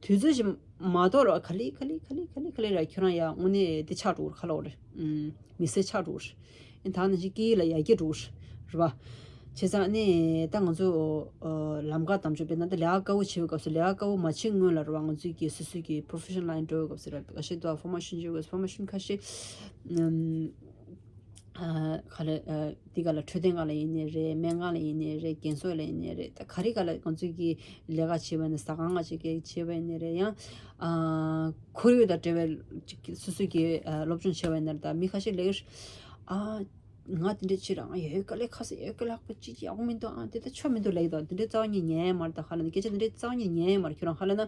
དུས་ཚོད་ཅིག་མ་གཏོགས་ར་ག་ལེ་ག་ལེ་ག་ལེ་ག་ལེ་ག་ལེ་ར་ཁྱོད་རང་ཡ་དངོས་གནས་དེ་ཆགས་འགྲོ་གི་རེད། ཁ་ལོག་རེད། མི་སེར་ཆགས་འགྲོ་གི་རེད། ཨེ་ད་ནང་བཞིན་སྐད་ཡིག་ལ་ཡར་རྒྱས་འགྲོ་གི་རེད་བ། བྱས་ཙང་ནི་ད་ང་ཚོ་ཨ་ལམ་ཁ་དམ་ཆོས་དཔེར་ན་ད་ལས་ཀ་དཀའ་བོ་བྱེད་པའི་སྐབས་སུ་ལས་ཀ་དཀའ་བོ་མ་བྱེད་སྔོན་ལ་རེད་བ། ང་ཚོས་ཀྱི་སོ་སོའི་གི་པོ་རོ་ཕེ་ཤོ་ནལ་ལ་ཡིན་འགྲོ་བའི་སྐབས་སུ་རེད། ཁ་ཤས་འདུག་ཨ། ཧྥོར་མ་ཤོན་བྱེད་དགོས། ཧྥོར་མ་ཤོན་ཁ་ཤས་ཨམ་ཨ་ག་ལེ་ཨ་འདི་ག་ལ་འཕྲོད་བསྟེན་སྒང་ལ་ཡིན་ནའི་རེད། སྨན་ཁང་ལ་ཡིན་ནའི་རེད། རྒན་གསོ་ལ་ཡིན་ནའི་རེད། ད་ག་རེ་ག་ལ་ང་ཚོས་ཀྱི་ལས་ཀ་བྱེད་པ་ཡིན་ན་ཟ་ཁང་ང་ཅིག་གི་བྱེད་པ་ཡིན་ནའི་རེད། ཡང་ཨ་ཁོར་ཡུག་དང་འབྲེལ་བའི་ཅིག་སོ་སོའི་གི་ཨ་སློབ་སྦྱོང་བྱེད་པ་ཡིན་ན་རེད། ད་མི་ཁ་ཤས་ལབ་ཀྱི་རེད། ཨ། ང་དེ་འདྲས་བྱེད་རང་ཡོད་དཀའ་ལས་ཁག་ས་ཡོད་དཀའ་ལས་ཁག་པོ་ཅི་ཅི་ཡག་པོ་མི་འདུག་ཨ། དེ་ལྟ་ཆོ་མི་འདུག་ལབ་ཀྱི་འདུག་དེ་འདྲས་རྩ་བ་ཉིད་ཉན་ཡ་མ་རེད། ད་ཧ་ལ་ན་སྐད་ཆ་དེ་འདྲས་རྩ་བ་ཉིད་ཉན་ཡ་མ་རེད། ཁྱོད་རང་ཧ་ལ་ན་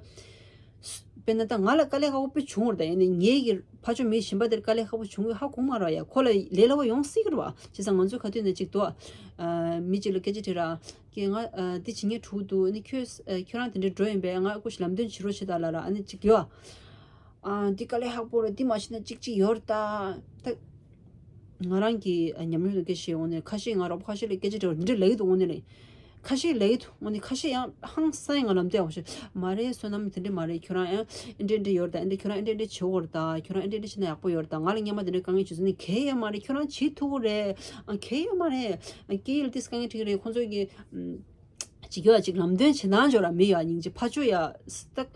དཔེར་ན་ད་ང་ལ་དཀའ་ལས་ཁག་པོ་དཔེ་བྱུང་བ་རེད། ད་ཡིན་ནའི་ངའི་གི་ཕ་ཇོ་མི་གཞན་པ་དེར་དཀའ་ལས་ཁག་པོ་བྱུང་གི་ཧ་གོ་མ་རེད་ཡ། ཁོ་ལ་ལས་སླ་བོ་ཡོང་སྲིད་ཀྱི་རེད་བ། བྱས་ཙང་ང་ཚོ་ག་དུས་ནས་ཅིག་འདུག་ཨ། མི་གཅིག་ལ་སྐད་ཆ་དྲིས་ར། ཀྱེ་ང་ཨ་འདི་བྱེད་མཁན་དྲུག་འདུག་ཨ་ནི་ཁྱོད་ཨ་ཁྱོད་རང་དེ་འདྲས་འགྲོ་ཡིན་པས་ང་ཀུ་ཤུ་ལམ་སྟོན་བྱེད་རོགས་བྱེད་དང་ལབ་ར། ཨ་ནི་ཅིག་ཡོད་ཨ། འདི་དཀའ་ལས་ཁག་པོ་རེད། འདི་མ་བྱས་ན་ཅིག་ཅིག་ཡོད་རེད་ད། ད་ང་རང་གི་ཨ་ཉམས་མྱོང་དང་སྐད་ཆ་བཤད་འོང་ནས་ཁ་ཤས་ང་རོགས་པ་ཁ་ཤས་ལ་སྐད་ཆ་དྲི་བ་འདི་འདྲས་ལབ་ཀྱི་འདུག་འོང་ནས་ལས་ཁ་ཤས་ལབ་ཀྱི་འདུག་འོང་ནས་ཁ་ཤས་ཡང་ཧང་སང་ང་ལམ་སྟོན་ཡག་པོ་བྱེད་མ་རེད། བསོད་ནམས་དེ་འདྲས་མ་རེད། ཁྱོད་རང་ཡང་འདི་འདྲས་འདྲས་ཡོད་རེད་ད། འདི་ཁྱོད་རང་འདི་འདྲས་འདྲས་བྱེད་དགོས་རེད་ད། ཁྱོད་རང་འདི་འདྲས་འདྲས་བྱས་ན་ཡག་པོ་ཡོད་རེད་ད། ང་ལ་སྔོན་མ་འདི་འདྲས་དཀའ་ངལ་བྱུང་སོང་ནས་གལ་ཡོད་མ་རེད། ཁྱོད་རང་བྱེད་ཐུབ་ཀྱི་རེད། ཨ་གལ་ཡོད་མ་རེད། ཨ་སྐད་ཡིག་ལ་ཏིས་དཀའ་ངལ་འཕྲད་ཀྱི་རེད། ཁོང་ཚོ་གི་ཨམ། ཅིག་ཡོད་ཅིག་ལམ་སྟོན་བྱེད་སྟངས་ཅིག་ཡོད་ར། མི་ཡ་སྙིང་རྗེ་ཕར་ཕྱོགས་ཡ་ད་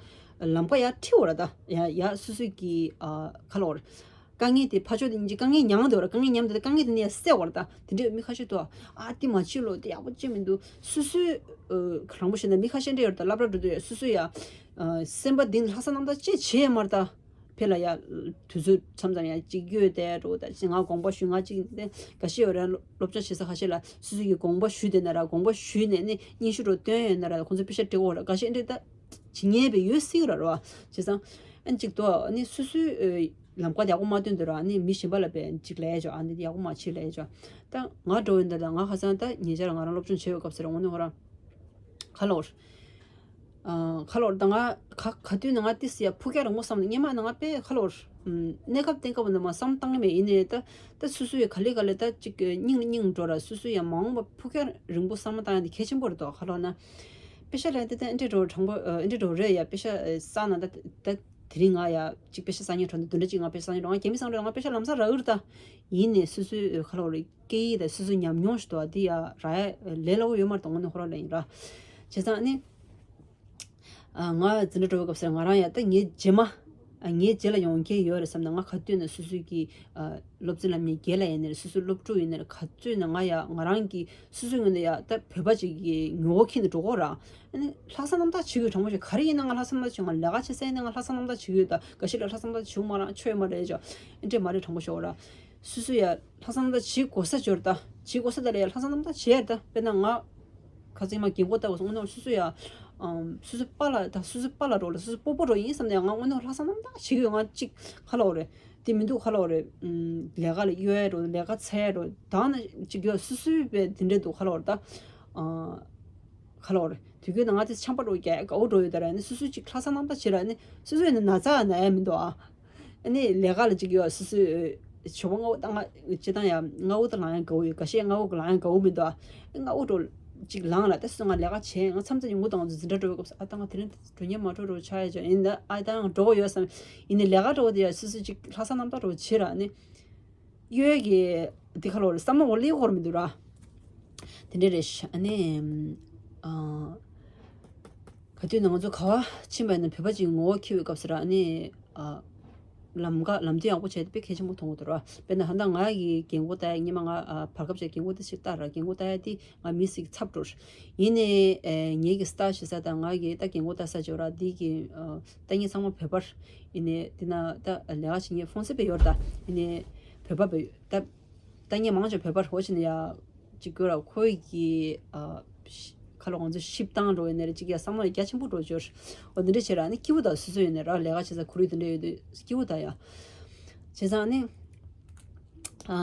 ལམ་ཁ་ཡ་ཁྲིད་འོ་ར་ད། ཡ་ཡ་སོ་སོའི་གི་ཨ་ཁ་ལོར་དཀའ་ངལ་དེ་ཕར་ཕྱོགས་དེ་སྙིང་རྗེ་དཀའ་ངལ་མྱངས་འདུག་ར། དཀའ་ངལ་མྱངས་འདུག་དཀའ་ངལ་དེ་ནས་ཡ་སེལ་འོ་ར་ད། དེ་འདྲའི་མི་ཁ་ཤས་འདུག་ཨ་དེ་མ་བྱེད་ལོ། དེ་ཡག་པོ་ཅིག་མི་འདུག་སོ་སོའི་ཨ་རང་པོ་བྱས་ན་མི་ཁ་ཤས་འདྲ་ཡོད་ར་ད། སློབ་གྲྭ་འགྲོ་དུས་ཡ་སོ་སོའི་ཡ་ཨ་སེམས་པ་འདི་ནི་ལྷག་བསམ་རྣམ་དག་ཅིག་བྱེད་ཡ་མ་ར་ད། ཕེ་ལ་ཡ་དུས་ཚོད་མཚམས་མཚམས་ཡ་གཅིག་གཡོལ་བསྡད་འགྲོ་ད། ཅི་ང་དགོངས་པ་ཞུ། ང་གཅིག་འདི་འགའ་ཤས་ཡོད་རེད། སློབ་སྦྱོང་བྱེད་ས་ཁ་ཤས་ལ་སོ་སོ་གི་དགོངས་པ་ཞུས་བསྡད་ན་ར། དགོངས་པ་ཞུས་ནས་ནི་སྙན་ཞུ་འགྲོ་བཏོན་ཡོད་ན་ར། ཁོང་ཚོ་པེ་ཤ་སྤྲད་འོ་ར། འགའ་ཤས་འདི་ད་བྱེད་ཉེས་པའི་ཡོད་སྲིད་ར་ར། བྱས་ཙང་ཨ་ནི་གཅིག་ཏུ་ཨ་ནི་སོ་སོའི་ཨ་ལམ་ཁ་ཡག་པོ་མ་སྟོན་དུས་ར། ཨ་ནི་མི་གཞན་པ་ལ་པས་གཅིག་ལས་ཆོག་ཨ་ནི་འདི་ཡག་པོ་མ་བྱེད་ལས་ཆོག་ད་ང་འགྲོ་ཡོད་འདི་ད་ང་ཁ་སང་ད་ཉེ་ཆར་ང་རང་སློབ་སྦྱོང་བྱེད་ཡོད་སྐབས་སུ་ར། དངོས་གནས་ཁོ་རང་ཁ་ལོར། ཨ་ཁ་ལོར་ད་ང་ག་ག་དུས་ནས་ང་ཏི་སི་ཡ་ཕུགས་རྒྱང་རིང་པོ་བསམ་ནས། སྔོན་མ་ནས་ང་དཔེ་ཁ་ལོར་ཨམ་གནས་སྐབས་དེང་སྐབས་ནས་མ་བསམ་བཏང་གི་མེད། ཡིན་ནའི་ད་ད་སོ་སོ་ཡ་ག་ལེ་ག་ལེ་ད་ཅིག་སྙིང་ལ་སྙིང་འགྲོ་ར། སོ་སོ་ཡ་མ་འོངས་པ་ཕུགས་རྒྱང་རིང་པོ་བསམ་བློ་བཏང་ཡ་དེ་གལ་ཆེན་པོ་རེད་དོ། ཁ་ལོར་ན་པེ་ཤ་ལེན་ཏེ་ད་ཨེ་འདྲས་འགྲོ་དྲང་པོ་ཨེ་འདྲས་འགྲོ་རེད་ཡ། པེ་ཤ་ས་ན་ད་ད་དེ་རིང་ང་ཡ་ཅིག་པེ་ཤ་ས་ཉིན་གྲོང་དུ་བདུན་ཕྲག་གཅིག་ང་པེ་ཤ་ས་ཉིན་གྲོང་ང་རྒྱ་མི་སང་འགྲོ་ང་པེ་ཤ་ལམ་སང་རག་གི་རེད་ད། ཡིན་ནའི་སོ་སོའི་ཁ་ལོར་སྐད་ཡིག་དང་སོ་སོའི་ཉམས་མྱོང་ཞིག་འདུག་བ། འདི་ཡ་ར་ཡ་ལས་སླ་བོ་ཡོད་མ་རེད་དོ། དངོས་གནས་ཁོ་རང་ལ་ཡིན་ར། བྱས་ཙང་ཨ་ནི་ཨ་ང་འཛིན་གྲྭ་འགྲོ་བའི་སྐབས་སུ་ང་རང་ཡ་ད་ངའི་རྗེས་མ་ ཨ་ངའི་རྗེས་ལ་ཡོང་མཁན་ཡོད་རེད་བསམ་ན། ང་ག་དུས་ནས་སོ་སོའི་གི་ཨ་སློབ་ཚན་ལ་མི་རྒན་ལ་ཡིན་ནའི་རེད། སོ་སོའི་སློབ་ཕྲུག་ཡིན་ནའི་རེད། ག་དུས་ནས་ང་ཡ་ང་རང་གི་སོ་སོའི་ངོས་ནས་ཡ་ད་བོད་པ་ཅིག་གི་ངོ་བོ་འཁྱེར་ནས་འགྲོ་གོ་ར། ཨ་ནི་ལྷག་བསམ་རྣམ་དག་བྱེད་དགོས། དྲང་པོ་ཞིག་ག་རེ་ཡིན་ན་ང་ལྷག་བསམ་རྣམ་དག་བྱེད། ང་ལས་ཀ་བྱེད་ས་ཡིན་ན་ང་ལྷག་བསམ་རྣམ་དག་བྱེད་ཀྱི་ཡོད། ད་འགའ་ཤས་ལ་ལྷག་བསམ་རྣམ་དག་བྱེད་དགོས་མ་རང་ཆོས་ཡོད་མ་རེད་ཅོ། ཨེ་འདྲས་མ་རེད། དྲང་པོ་ཞོག་ར། སོ་སོ་ཡ་ལྷག་བསམ་རྣམ་དག་བྱེད་དགོས་ས་ཅོ་ར། ད་བྱེད་དགོས་ས་ད་ལ་ཡ་ལྷག་བསམ་རྣམ་དག་བྱེད་ཡ་ར། ད་དཔེར་ན་ང་ཁ་སང་མ་རྒན་གོག་ལྟ་བུ་སོང་། དངོས་གནས་སོ་སོ་ཡ་ཨམ་སོ་སོ་པ་ལ་ད་སོ་སོ་པ་ལ་རོགས་ལ་སོ་སོ་སྤོ་པོ་རོགས་ཡིན་བསམ་ནས་ང་དངོས་གནས་ལྷག་བསམ་རྣམ་དག་བྱེད་ཀྱི་ཡོད། ང་གཅིག་ག་ལ་འོ་རེད། དེ་མི་འདུག་ག་ལ་འོ་རེད། ཨམ་ལས་ཀ་ལ་གཡོལ་ཡ་རོགས། ལས་ཀ་འཚོལ་ཡ་རོགས། ད་ན་གཅིག་ཡོད། སོ་སོའི་པའི་དེ་འདྲས་འདུག་ག་ལ་འོ་རེད། ད་ཨ་ག་ལ་འོ་རེད། དུས་རྒྱུན་ན་ང་དེ་ཆམ་པ་འགྲོ་རྒྱ་དགའ་བོ་འགྲོ་ཡོད་ད་ར། ཨ་ནི་སོ་སོའི་གཅིག་ལྷག་བསམ་རྣམ་དག་བྱེད་ར། ཨ་ནི་སོ་སོའི་ནི་ན་ཚ་ན་ཡ་མི་འདུག་ཨ། ཨ་ནི་ལས་ཀ་ལ་གཅིག་ཡོད། སོ་སོའི་ཞོགས་པ་སྔ་བོ་ད་ང་སྤྱི་བཏང་ཡ་སྔ་བོ་ད་ལངས་ཡ་དགའ་བོ་ཡོད། འགའ་ཤས་སྔ་བོ་གི་ལངས་ཡ་དགའ་བོ་མི་འདུག་ཨ། སྔ་བོ་འགྲོ་གཅིག་ལངས་ལ་ད་སོ་སོ་ང་ལས་ཀ་བྱས། ང་མཚམས་མཚམས་ཉིན་གུང་དང་འཛིན་གྲྭ་འགྲོ་བའི་སྐབས་སུ་ཨ་ད་ང་དེ་རིང་འགྲོ་ཉན་མ་འགྲོ་རོགས་ཆགས་ཡ་ཅོ་ཡིན། ད་ཨ་ད་ང་འགྲོ་གི་ཡོད་བསམ། ཡིན་ནའི་ལས་ཀ་འགྲོ་བ་དེ་ཡ་སོ་སོའི་གཅིག་ལྷག་བསམ་རྣམ་དག་འགྲོ་བྱེད་ར། ཨ་ནི་གཡོལ་གྱི་འདི་ག་ལ་འོ་རེད། བསམ་བློ་འོ་ལི་འཁོར་མི་འདུག་ར། དེ་འདྲ་རེད་ཤག་ཨ་ནི་ཨ་ག་དུས་ནང་ང་ཚོ་ག་བ་ཕྱིན་པ་ཡིན་ན་བོད་པ་ཅིག་ངོ་བོ་འཁྱེར་བའི་སྐབས་སུ་ར། ཨ་ནི་ཨ་ལམ་ཀ་ལམ་སྟོན་ཡག་པོ་བྱས་ཏེ་དཔེ་གལ་ཆེན་པོ་མཐོང་གི་འདུག་ར། དཔེར་ན་ཧ་ད་ང་གི་རྒན་གོག་ལྟ་ཡ་སྔོན་མ་ང་ཨ་བར་སྐབས་ཅིག་རྒན་གོག་དེ་ཞིག་ལྟ་ར། རྒན་གོག་ལྟ་ཡ་དེ་ང་མི་ཞིག་ཚབ་འགྲོ། ཡིན་ནའི་ཨེ་ངེད་ཀྱི་ལྟ་བྱེད་ས་དང་ང་གི་ལྟ་རྒན་གོག་ལྟ་ས་ཅིག་ཡོད་ར། འདི་གི་ཨ་ལྟ་མཁན་ཚང་མ་བོད་པ་རེད། ཡིན་ནའི་འདི་ན་ད་ལས་ཀ་བྱེད་མཁན་ཧྥོན་སེ་པའི་ཡོད་རེད། ད་ཡིན་ནའི་བོད་པ་བོད་ད་ལྟ་མཁན་མང་ཆེ་བོད་པ་རེད། འོ་བྱས་ནས་ཡ་ཅིག་གོ་ར། ཁོའི་གི་ཨ་ཁ་ལོ་ང་ཚོ་ཞིབ་བཏང་འགྲོ་ཡིན་ནའི་རེད། ཅིག་ཡ་བསམ་བློ་རྒྱ་ཆེན་པོ་འགྲོ་ཅོ། འོ་འདི་འདྲ་བྱས་ར། ཨ་ནི་སྐྱིད་པོ་ད་སོ་སོ་ཡིན་ནའི་ར། ལས་ཀ་བྱེད་ས་ཁོར་ཡུག་འདི་འདྲ་ཡོད་དུས་སྐྱིད་པོ་ད་ཡ། བྱས་ཙང་ཨ་ནི་ཨ་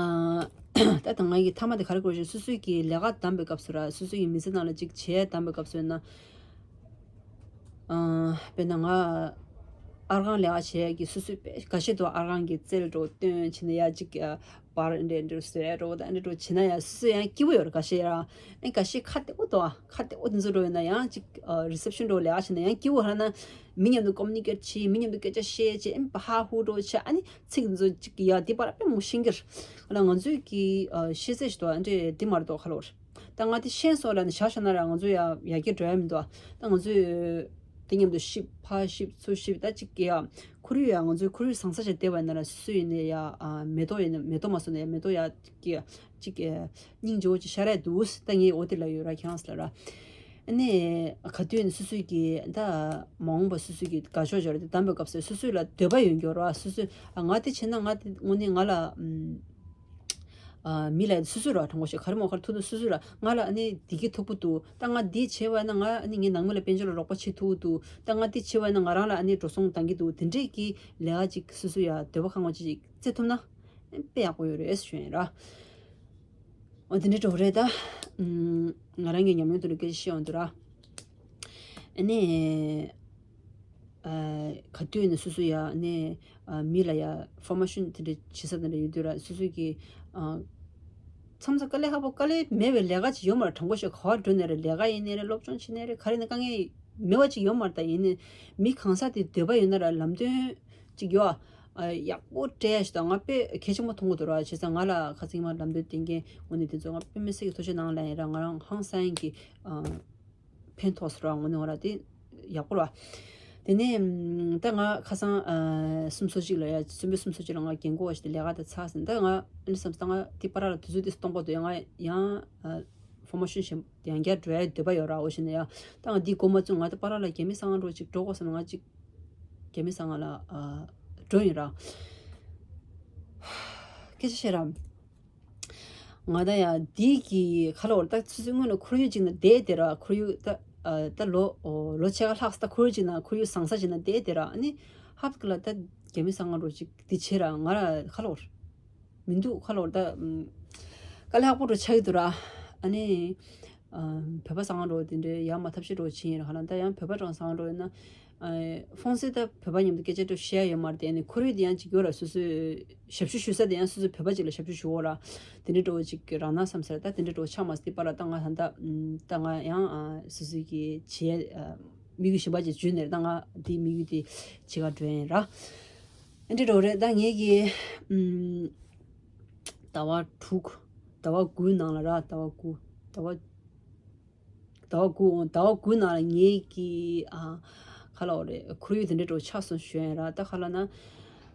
ད་ད་ང་གི་མཐའ་མ་དེ་ག་རེ་དགོས་ཤེ། སོ་སོའི་གི་ལས་ཀ་བདམས་པའི་སྐབས་སུ་ར། སོ་སོའི་གི་མི་ཚེ་ནང་ལ་ཅིག་བྱེད་ཡ་བདམས་པའི་སྐབས་སུ་ཡིན་ན། ཨ་དཔེར་ན་ང་ཨར་ཁང་ལས་ཀ་བྱེད་ཡ་གི་སོ་སོའི་དཔེ་འགའ་ཤས་འདུག་ཨར་ཁང་གི་རྩལ་འགྲོ་སྟོན་བྱས་ནས་ཡ་ཅིག་ཨ་པར་འདྲ་འདྲ་བཟོ་ཡ་འགྲོ་ད་འདྲ་འགྲོ་བྱས་ན་ཡ་སོ་སོ་ཡང་སྐྱིད་པོ་ཡོད་རེད། འགའ་ཤས་ཡ་ཨ་འགའ་ཤས་ཁ་བདེ་པོ་འདུག་ཨ་ཁ་བདེ་པོ་དེ་ཚོ་འགྲོ་ཡོད་ན་ཡང་ཅིག་ཨ་རི་སེབ་ཤན་འགྲོ་ལས་ཀ་བྱས་ན་ཡང་སྐྱིད་པོ། ཧ་ན་མི་མཉམ་དུ་ཀོ་མུ་ནི་ཀེཊ་བྱེད། མི་མཉམ་དུ་སྐད་ཆ་བཤད་བྱས། ཨ་ཧ་ཧུ་འགྲོ་བྱས། ཨ་ནི་ཚིག་འདི་ཚོ་ཅིག་ཡ་འདི་པར་དཔེ་མོ་ཤེས་ཀྱི་རེད། ང་ཚོའི་གི་ཨ་ཤེས་ཚད་ཞིག་འདུག་ཨ་འདྲས་འདི་མ་རེད་དོ་ཁ་ལོར། ད་ང་དེ་ཤེས་སོང་ལབ་ནས་བཞག་བཞག་ན་ར་ང་ཚོ་ཡ་ཡར་རྒྱས་འགྲོ་ཡ་མི་འདུག་ད་ང་ཚོས་དེ་མཉམ་དུ་ཤིབ་ཕར་ཤིབ་ཚུར་ཤིབ་ད་ཅིག་གི་ཡ་ཁོར་ཡུག་ཡ་ང་ཚོའི་ཁོར་ཡུག་བཟང་ས་ཞིག་བསྡད་པ་ཡིན་ན་ར་སོ་སོ་ཡིན་ནའི་ཡ་ཨ་མེ་ཏོག་ཡིན་ན་མེ་ཏོག་མ་སོང་ན་ཡ་མེ་ཏོག་ཡ་ཅིག་གི་ཅིག་གི་སྙིང་རྗེ་བོ་ཅིག་ཤར་ཡ་འདུག་ད་ངས་འོ་དེ་ལབ་ཡོད་ར་ཁྱེད་རང་ཚོ་ལ་ར། ཨ་ནི་ག་དུས་ནས་སོ་སོའི་གི་ད་མ་འོངས་པ་སོ་སོའི་གི་དགའ་ཕྱོགས་སྦྱོར་དེ་བདམས་པའི་སྐབས་སུ་སོ་སོ་ལ་འདོད་པ་ཡོད་འགྱུར་ར། སོ་སོས་ཨ་ང་དེ་བྱས་ན་ང་དེ་དངོས་གནས་ང་ལ་ཨམ་ཨ་མི་ལ་སོ་སོ་ར་དྲང་པོ་ཞིག་ག་རེ་མོ་ག་རེ་ཐུག་འདུག་སོ་སོ་ར་ང་ལ་ཨ་ནི་འདི་གི་ཐུག་པོ་འདུག་ད་ང་འདི་བྱས་པ་ན་ང་ཨ་ནི་ངའི་ནང་མི་ལ་དཔལ་འབྱོར་ལ་རོགས་པ་བྱེད་ཐུབ་འདུག་ད་ང་འདི་བྱས་པ་ན་ང་རང་ལ་ཨ་ནི་འགྲོ་སོང་འདང་གི་འདུག་དེ་འདྲས་ཀྱི་ལས་ཀ་ཅིག་སོ་སོ་ཡ་འདོད་པ་ཁེངས་པ་ཅིག་བཙལ་ཐུབ་ན་དཔེ་ཡག་པོ་ཡོད་རེད་ཞུ་ཡིན་ར། འོ་དེ་འདྲའི་འགྲོ་རེད་ད། ང་རང་གི་ཉམས་མྱོང་དེ་འདྲ་སྐད་ཆ་བཤད་ཡོང་དུས་ར། ཨ་ནི་ཨ་ག་དུས་ནས་སོ་སོ་ཡ་ཨ་ནི་ཨ་མི་ལ་ཡ་ཕོར་མ་ཤོན་དེ་འདྲ་བྱེད་ས་དེ་འདྲ་ཡོད་དུས་ར་སོ་སོ་གི་ཨ་མཚམས་མཚམས་དཀའ་ལས་ཁག་པོ་དཀའ་ལས་མེད་པའི་ལས་ཀ་ཅིག་ཡོད་མ་རེད། དྲང་པོ་བཤད་ག་བ་འགྲོ་ནས་རེད། ལས་ཀ་ཡིན་ནའི་རེད། སློབ་སྦྱོང་བྱེད་ནའི་རེད། ག་རེ་ནས་དཀའ་ངལ་མེད་པ་ཅིག་ཡོད་མ་རེད། ད་ཡིན་ནའི་མི་གང་ཟག་དེ་འདོད་པ་ཡོད་ན་ར་ལམ་སྟོན་ཅིག་ཡོད་ཨ། ཡག་པོ་སྤྲད་ཡ་ཞིག་དང་ང་དཔེ་གལ་ཆེན་པོ་མཐོང་གི་འདུག་ར། བྱས་ཙང་ང་ལ་ཁ་སང་མ་ལམ་སྟོན་བསྟན་མཁན་དངོས་གནས་དེ་ཚོ་ང་དཔེ་མི་སྲིད་ཀྱི་ཐུགས་རྗེ་གནང་ལབ་ཡིན་ར། ང་རང་ཧང་སང་གི་ཨ་ཕན་ཐོགས་སོང་ར། དངོས་གནས་ང་ར་དེ་ཡག་པོ་ར། དེ་ནས་ཨམ་ད་ང་ཁ་སང་ཨ་སུམ་ཅུ་སོ་གཅིག་ལ་ཡ་སུམ་པའི་སུམ་ཅུ་སོ་གཅིག་ལ་ང་རྒན་གོག་ཞིག་དེ་ལས་ཀ་དེ་ཚར་ཟིན། ད་ང་ཨ་ནི་བསམ་སོང་ད་ང་དེ་པ་ར་ལ་དུས་ཚོད་དེ་སྟོང་པ་འདུག་ཡང་ང་ཡང་ཨ་ཕོར་མ་ཤོན་ཞིག་ཡང་བསྐྱར་འགྲོ་ཡ་འདོད་པ་ཡོད་ར། འོ་བྱས་ན་ཡ་ད་ང་འདི་འགོ་མ་བཙུགས་ང་དེ་པ་ར་ལ་རྒྱ་མི་ཟ་ཁང་འགྲོ་ཅིག་འགྲོ་དགོས་བསམ་ན་ང་ཅིག་རྒྱ་མི་ཟ་ཁང་ལ་ཨ་འགྲོ་ཡིན་ར། སྐད་ཆ་བཤད་ར། ང་ད་ཡ་འདི་གི་ཁ་ལོ་ད་ཚུ་ཚུ་སྔོན་ལ་ཁོར་ཡུག་ཅིག་ན་བསྡད་དེ་ར། ཁོར་ཡུག་ད་ཨ་ད་ལོ་ཨོ་ལོ་ཕྱེད་ཀ་ལྷག་ད་ཁོར་ཡུག་ཅིག་ན་ཁོར་ཡུག་བཟང་ས་ཅིག་ན་བསྡད་དེ་ར། ཨ་ནི་ཧབ་ཀི་ལ་ད་རྒྱ་མི་ཟ་ཁང་འགྲོ་ཅིག་འདི་བྱེད་ར། ང་ར་ཁ་ལོ་མི་འདུག་ཁ་ལོ་ད་དཀའ་ལས་ཁག་པོ་འགྲོ་ཆགས་ཀྱི་འདུག་ར། ཨ་ནི་ཨ་བོད་པ་ཟ་ཁང་འགྲོ་དེ་འདྲའི་ཡ་མ་ཐབས་ཤེས་འགྲོ་བྱེད་ཡིན་ར། ཧ་ལམ་ད་ཡང་བོད་པ་གྲོང་ཟ་ཁང་འགྲོ་ཡིན་ན། ཨ་ཧྥོན་སེ་ད་བོད་པ་མཉམ་དུ་སྐད་ཆ་འགྲོ་བཤད་ཡ་ཡོད་མ་རེད། དེ་ནི་ཁོར་ཡུག་དེ་ཡང་ཅིག་ཡོད་ར། སོ་སོའི་ཞབས་ཞུ་ཞུ་ས་དེ་ཡང་སོ་སོའི་བོད་པ་ཅིག་ལ་ཞབས་ཞུ་ཞུ་འོ་ར། དེ་འདྲའི་འགྲོ་ཅིག་རང་ན་བསམ་ཟེར་ད་དེ་འདྲའི་འགྲོ་ཆགས་མ་སྲིད་པ་ར། ད་ང་ད་ད་ང་ཡང་ཨ་སོ་སོའི་གི་བྱེད་ཨ་དམིགས་ཡུལ་གཞན་པ་ཅིག་འཇུས་ནས་ད་ང་དེ་དམིགས་ཡུལ་དེ་བྱེད་ག་འགྲོ་ཡིན་ར། ཨ་འདྲའི་འགྲོ་རེད། ད་ངས་གི་ཨམ་ཟླ་བ་དྲུག་ཟླ་བ་དགུའི་ནང་ལ་ར། ཟླ་བ་དགུ་ཟླ་བ་ཟླ་བ་དགུ་ཟླ་བ་དགུ་ནང་ལ་ངེད་ཀྱི་ཨ་ ག་ལ་འོ་རེད། ཁོར་ཡུག་དེ་འདྲ་འགྲོ་ཆགས་སོང་ཞུ་ཡ་ར། ད་ག་ལ་ན་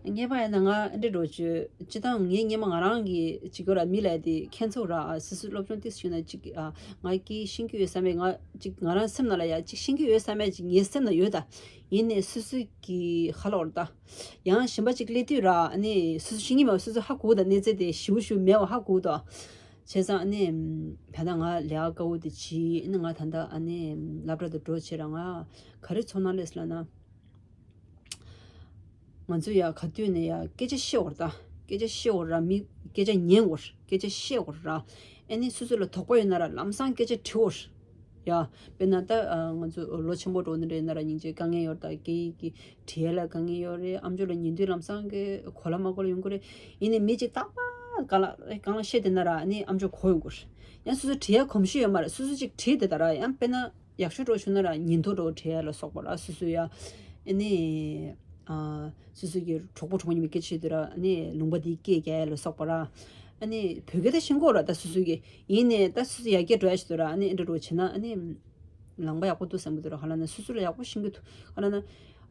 ངས་པ་ཡིན་ན་ང་འདྲ་འགྲོ་བཅོས་སྤྱི་བཏང་ངས་ངས་མ་ང་རང་གི་ཅིག་གོ་ར་མི་ལ་དེ་ཁྱེད་ཚོ་ར་སི་སི་སློབ་སྦྱོང་ཏིས་ཞུ་ན་ཅིག་ཨ་ང་ཀི་ཤེས་ཀྱི་ཡོད་བསམ་པའི་ང་ཅིག་ང་རང་སེམས་ན་ལ་ཡ་ཅིག་ཤེས་ཀྱི་ཡོད་བསམ་པའི་ཅིག་ངའི་སེམས་ན་ཡོད་ད། ཡིན་ནས་སི་སི་གི་ག་ལ་འོ་ར་ད་ཡང་གཞན་པ་ཅིག་སླེབས་དུས་ར་ཨ་ནི་སི་སི་ཤེས་ཀྱི་མ་སི་སི་ཧ་གོ་ད་གནས་ཚད་དེ་ཞིབ་ཞིབ་མེད་བ་ཧ་གོ་ད། བྱས་ཙང་ཨ་ནི་ད་ལྟ་ང་ལས་ཀ་དཀའ་བོ་དེ་བྱིས་ཨ་ནི་ང་ད་ལྟ་ཨ་ནི་སློབ་གྲྭ་དུ་འགྲོ་བྱེད་ར་ང་ག་རེ་ཚོར་སྣང་སླེབས་ལ་ན། ང་ཚོ་ཡ་ག་དུས་ནས་ཡ་སྐད་ཆ་བཤད་འོར་ད། སྐད་ཆ་བཤད་འོར་ར་མི་སྐད་ཆ་ཉན་འོར་སྐད་ཆ་བཤད་འོར་ར། ཨ་ནི་སོ་སོ་ལ་དོགས་པ་ཡོད་ན་ར་ལམ་སང་སྐད་ཆ་དྲི་འོར། ཡ། དཔེར་ན་ད་ང་ཚོ་ལོ་ཆེན་པོ་འགྲོ་ནི་རེད་ན་ར་སྙིང་རྗེ་དཀའ་ངལ་ཡོད་ད་སྐད་ཡིག་གི་དྲི་ཡ་ལ་དཀའ་ངལ་ཡོད་རེད། ཨམ་ཅོག་ལ་ཉན་དུས་ལམ་སང་གི་གོ་ལ་མ་གོ་ལ་ཡོང་གི་རེད། ཡིན་ནའི་མི་གཅིག་རྟག་པར་གང་ལ་གང་ལ་བཤད་དེ་ན་ར་ཨ་ནི་ཨམ་ཅོག་གོ་ཡོང་གི་རེད། ཡང་སོ་སོ་དྲི་ཡ་གོམས་གཤིས་ཡོད་མ་རེད། སོ་སོ་ཅིག་དྲིས་དེ་ད་ར་ཡང་དཔེར་ན། ཡག་ཤོས་འགྲོ་བྱུང་ན་ར་ཉིན་ཐོ་འགྲོ་བྲིས་ཡ་ལ་སོགས་པ་ར་སོ་སོ་ཡ། ཨ་ནི། ཨ། སོ་སོ་གི་གྲོགས་པོ་གྲོགས་མོ་ཉི་མ་སྐད་ཆ་བཤད་དུས་ར་ཨ་ནི་ལུང་པ་དེའི་སྐད་རྒྱག་ཡ་ལ་སོགས་པ་ར། ཨ་ནི་བོད་སྐད་ད་ཤེས་གོ་ར་ད་སོ་སོ་གི་ཡིན་ནས་ད་སོ་སོ་ཡ་སྐད་འགྲོ་ཡ་ཞིག་འདུག་ར་ཨ་ནི་ཨེ་འདྲ་འགྲོ་བྱེད་ན་ཨ་ནི། ལངས་པ་ཡག་པོ་འདུག་བསམ་གི་འདུག་ར་ཧ་ལ་ན་སོ་སོ་ལ་ཡག་པོ་ཤེས་གི་འདུག་ཧ་ལ་ན།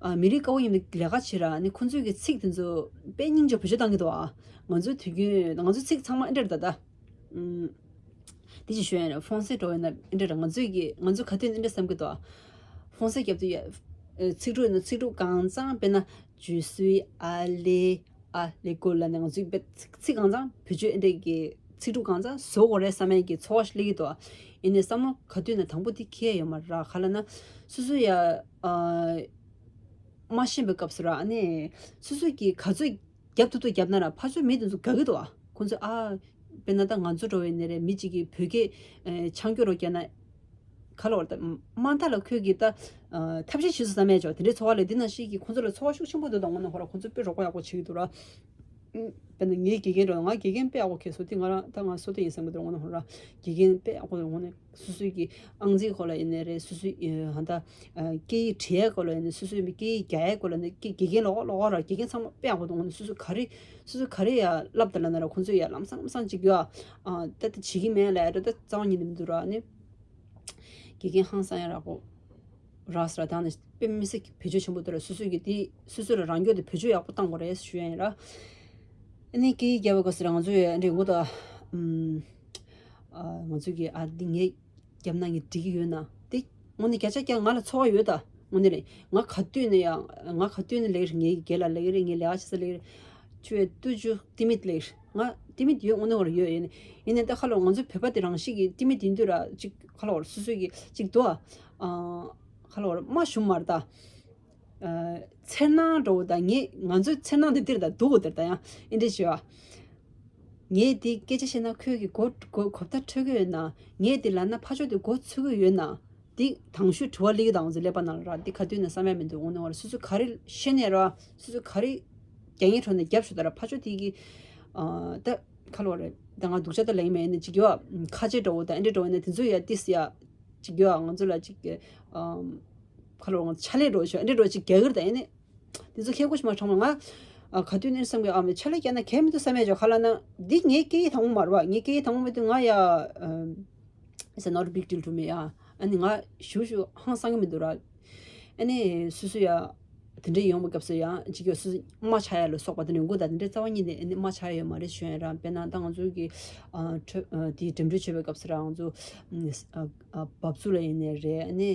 ཨ་མི་རིགས་དཀར་པོ་ཡིན་ན་ལས་ཀ་བྱེད་ར་ཨ་ནི་ཁོང་ཚོའི་གི་ཚིག་དེ་ཚོ་དཔེ་སྙིང་རྗེ་བེད་སྤྱོད་བཏང་གི་འདུག་ཨ། ང་ཚོའི་དུས་རྒྱུན་ང་ཚོའི་ཚིག་ཚང་མ་ཨེ་འདྲ་རེད་ད་ད། ཨུམ། དེ་ཅི་ཞུ་ཡ་ན་ཧྥོང་སེ་འགྲོ་ཡ་ན་འདྲ་ར་ང་ཚོའི་གི་ང་ཚོ་ག་དུས་ནས་འདྲ་བསམ་གི་འདུག་ཧྥོང་སེ་རྒྱབ་དུས་ཡ། ཚིག་གྲུབ་ན་ཚིག་གྲུབ་གང་ཚང་དཔེར་ན་ཇུ་སུའི་ཨ་ལེ་ཨ་ལེ་གོ་ལ་ནས་ང་ཚོའི་དཔེ་ཚིག་ཚིག་གང་ཚང་བེད་སྤྱོད་འདྲ་གི་ཚིག་གྲུབ་གང་ཚང་བཟོ་དགོས་རེད་བསམ་ཡ་གི་ཚོར་བ་ཞིག་སླེབས་ཀྱི་འདུག་ཡིན་ནའི་བསམ་བློ་ག་དུས་ནས་དང་པོ་དེ་འཁྱེར་ཡོད་མ་རེད་ར་ག་ལ་ན་སོ་སོ་ཡ། མ་ཤེས་པའི་སྐབས་སུ་ར་ཨ་ནི་སོ་སོ་གི་ག་ཚོད། རྒྱབ་ཏུ་ཏུ་བརྒྱབ་ན་ར་ཕར་ཚུར་མི་དེ་ཚོ་དགའ་གི་འདུག་ཨ། ཁོང་ཚོས་ཨ། དཔེར་ན་ད་ང་ཚོ་འགྲོ་བའི་ནས་རེད་མི་གཅིག་གིས་བོད་སྐད་ཨེ་ཆང་སྐྱོར་རོ་བརྒྱབ་ན། ག་ལ་བར་ད་མ་མཐའ་ལ་ཁོས་ཀྱིས་ད་ཨ་ཐབས་ཤེས་བྱེད་སུ་བསམ་ཡས་ཅོག་དེ་འདྲའི་ཚོར་བ་ལས་འདི་ན་ཤེས་ཀྱི་ཁོང་ཚོ་ལ་ཚོར་བ་ཤུགས་ཆེན་པོ་འདུག་ད་དངོས་གནས་ཧོ་ར་ཁོང་ཚོ་དཔེ་རོགས་པ་ཡག་པོ་བྱེད་ཀྱི་འདུག་ར། དཔེར་ན་ངའི་དགེ་རྒན་འགྲོ་ང་དགེ་རྒན་དཔེ་ཡག་པོ་ཁེལ་སོང་དེ་ང་རང་ད་ང་སོ་ཏེ་ཡིན་བསམ་གི་འདུག་དངོས་གནས་ཧོ་ར། དགེ་རྒན་དཔེ་ཡག་པོ་འདུག་དངོས་གནས། སོ་སོའི་གི་ཨང་རྩིས་སྐོར་ལ་ཡིན་ནའི་རེད། སོ་སོའི་ཨ་ད་ཨ་སྐད་ཡིག་བྲིས་ཡས་སྐོར་ལ་ཡིན་ནའི་སོ་སོའི་མི་སྐད་ཡིག་རྒྱག་ཡས་སྐོར་ལ་ནི་སྐད་དགེ་རྒན་ལོག་ལོག་ར་དགེ་རྒན་ཚང་མ་དཔེ་ཡག་པོ་འདུག་དངོས་གནས་སོ་སོ་ག་རེ་སོ་སོ་ག་རེ་ཡ་བསླབ་ད་ལ་ན་ར་ཁོང་ཚོས་ཡ་ལམ་སང་ལམ་སང་ཅིག་ཡོད་ཨ། ད་ད་བྱེད་ཀྱི་མེད་ལ་ཡ་ད་རྩ་བ་ཉིད་ནས་མི་འདུག་ར་ནི་དགེ་རྒན་ཧང་སང་ཡ་རག་གོ་རག་སི་ར་ད་ནི་དཔེ་མི་སྲིད་བེད་སྤྱོད་ཆེན་པོ་འདུག་ར། སོ་སོའི་གི་དེ་སོ་སོ་ལ་རང་འགྱོད་དེ་བེད་སྤྱོད་ཡག་པོ་བཏང་དགོས་རེད་ཞུ་ཡ་ཡིན་ར། ཨ་ནི་སྐད་ཡིག་རྒྱབ་པའི་སྐབས་སུ་ར་ང་ཚོ་ཡ་འདྲི་དགོས་ད་ཨམ། ང་ཚོ་གི་ཨ་འདི་ངས་རྒྱབ་ན་ངས་འགྲིག་གི་ཡོད་ན་འདི་དངོས་གནས་བརྒྱ་ཆ་བརྒྱ་ང་ལ་ཚོར་བ་ཡོད་ད་དངོས་གནས་རེད། ང་ག་དུས་ནས་ཡང་ང་ག་དུས་ནས་ལེགས་རེད། ངའི་དགེ་ལ་ལེགས་རེད། ངའི་ལས་ཀ་བྱེད་ས་ལེགས་རེད། ཆུ་བའི་ཏུ་ཅུ་ཏི་མིད་ལེགས་རེད། ང་ཏི་མིད་ཡོད་དངོས་གནས་བར་ཡོད་ཡིན་ཡིན་ནའི་ད་ཁ་ལོ་ང་ཚོ་བོད་པ་དེ་རང་ཤི་གི་ཏི་མིད་ཡིན་དུས་ར་ཅིག་ཁ་ལོ་བར་སོ་སོ་གི་ཅིག་དུ་ཨ་ཁ་ལོ་བར་མ་ཞུམ་མར་ད། ཚེར་སྣང་འགྲོ་བོ་དང་ངས་ང་ཚོའི་ཚེར་སྣང་དེ་འདིར་དང་སྡུག་གོ་དེར་དང་ཡང་ཨེ་འདྲ་ཞུ་བ། ངས་དེ་སྐད་ཆ་བཤད་ན་ཁོས་ཀྱི་གོ་གོ་གོ་བརྡ་འཕྲོད་ཀྱི་ཡོད་ན་ངས་དེ་ལབ་ན་ཕ་ཕྱོགས་དེ་གོ་ཚུད་ཀྱི་ཡོད་ན་དེ་དང་ཤོས་དྲི་བ་སླེབས་ཀྱི་དང་ཟེར་ཀླད་པ་ནང་ལ་ར་དེ་ག་དུས་ན་བསམ་ཡ་མི་འདུག་དངོས་གནས་བར་སོ་སོ་ག་རེ་ཤེས་ནས་ར་སོ་སོ་ག་རེ་རྒྱ་ངན་འཕྲོ་ནས་རྒྱབ་ཤོག་ད་ར་ཕ་ཕྱོགས་དེ་གི་ད་ཁ་ལོ་རེད་ད་ང་སྡུག་ཅག་ད་ལེགས་མེད་ནས་ཅིག་ཡོད་ཁ་ཆེ་འགྲོ་བོ་དང་ཨེ་འདྲ་འགྲོ་བོ་ནས་དེ་ཚོ་ཡ་ཏིས་ཡ། ཅིག་ཡོད་ང་ཚོ་ལ་ཅིག་ཨམ། ཁ་ལོ་ང་ཚོ་ཕྱག་ལས་འགྲོ་ཤོག་ཨེ་འདྲ་འགྲོ་ཅིག་རྒྱག་གི་རེད་ད་ཡིན་ནི། འདི་ཚོ་ཁྱེད་ཀོ་ཤི་མ་ཁྲང་མ་ང་། ཨ་ག་དུས་ནས་བསམ་གི་ཨ་མ་ཕྱག་ལས་རྒྱག་ན་གལ་མི་འདུག་བསམ་ཡ་ཅོ་ཁ་ལ་ན་འདི་ངའི་སྐད་ཡིག་དང་པོ་མ་རེད་བ། ངའི་སྐད་ཡིག་དང་པོ་མི་འདུག་ང་ཡ་ཨམ། It's a not a big deal to me ཨ་ནི་ང་ཞུ་ཞུ་ཧང་སང་གི་མི་འདུག་ར། ཨ་ནི་སུ་སུ་ཡ། དེ་འདྲའི་ཡོང་བའི་སྐབས་སུ་ཡང་ཅིག་ཡོད་སུ་རྨ་ཆགས་ཡ་ལ་སོགས་པ་དེ་འདྲ་ཡོང་གི་ད་དེ་འདྲའི་རྩ་བ་ཉིད་ནས་ཨ་ནི་རྨ་ཆགས་ཡ་ཡོད་མ་རེད་ཞུ་ཡ་ར། དཔེར་ན་ད་ང་ཚོའི་གི་ཨ་འཕྲོད་ཨ་དེའི་འགྲིམ་འགྲུལ་བྱེད་པའི་སྐབས་སུ་ར་ང་ཚོ་ཨ་ཨ་བབས་ཚུགས་ལ་ཡིན་ནའི་རེད། ཨ་ནི་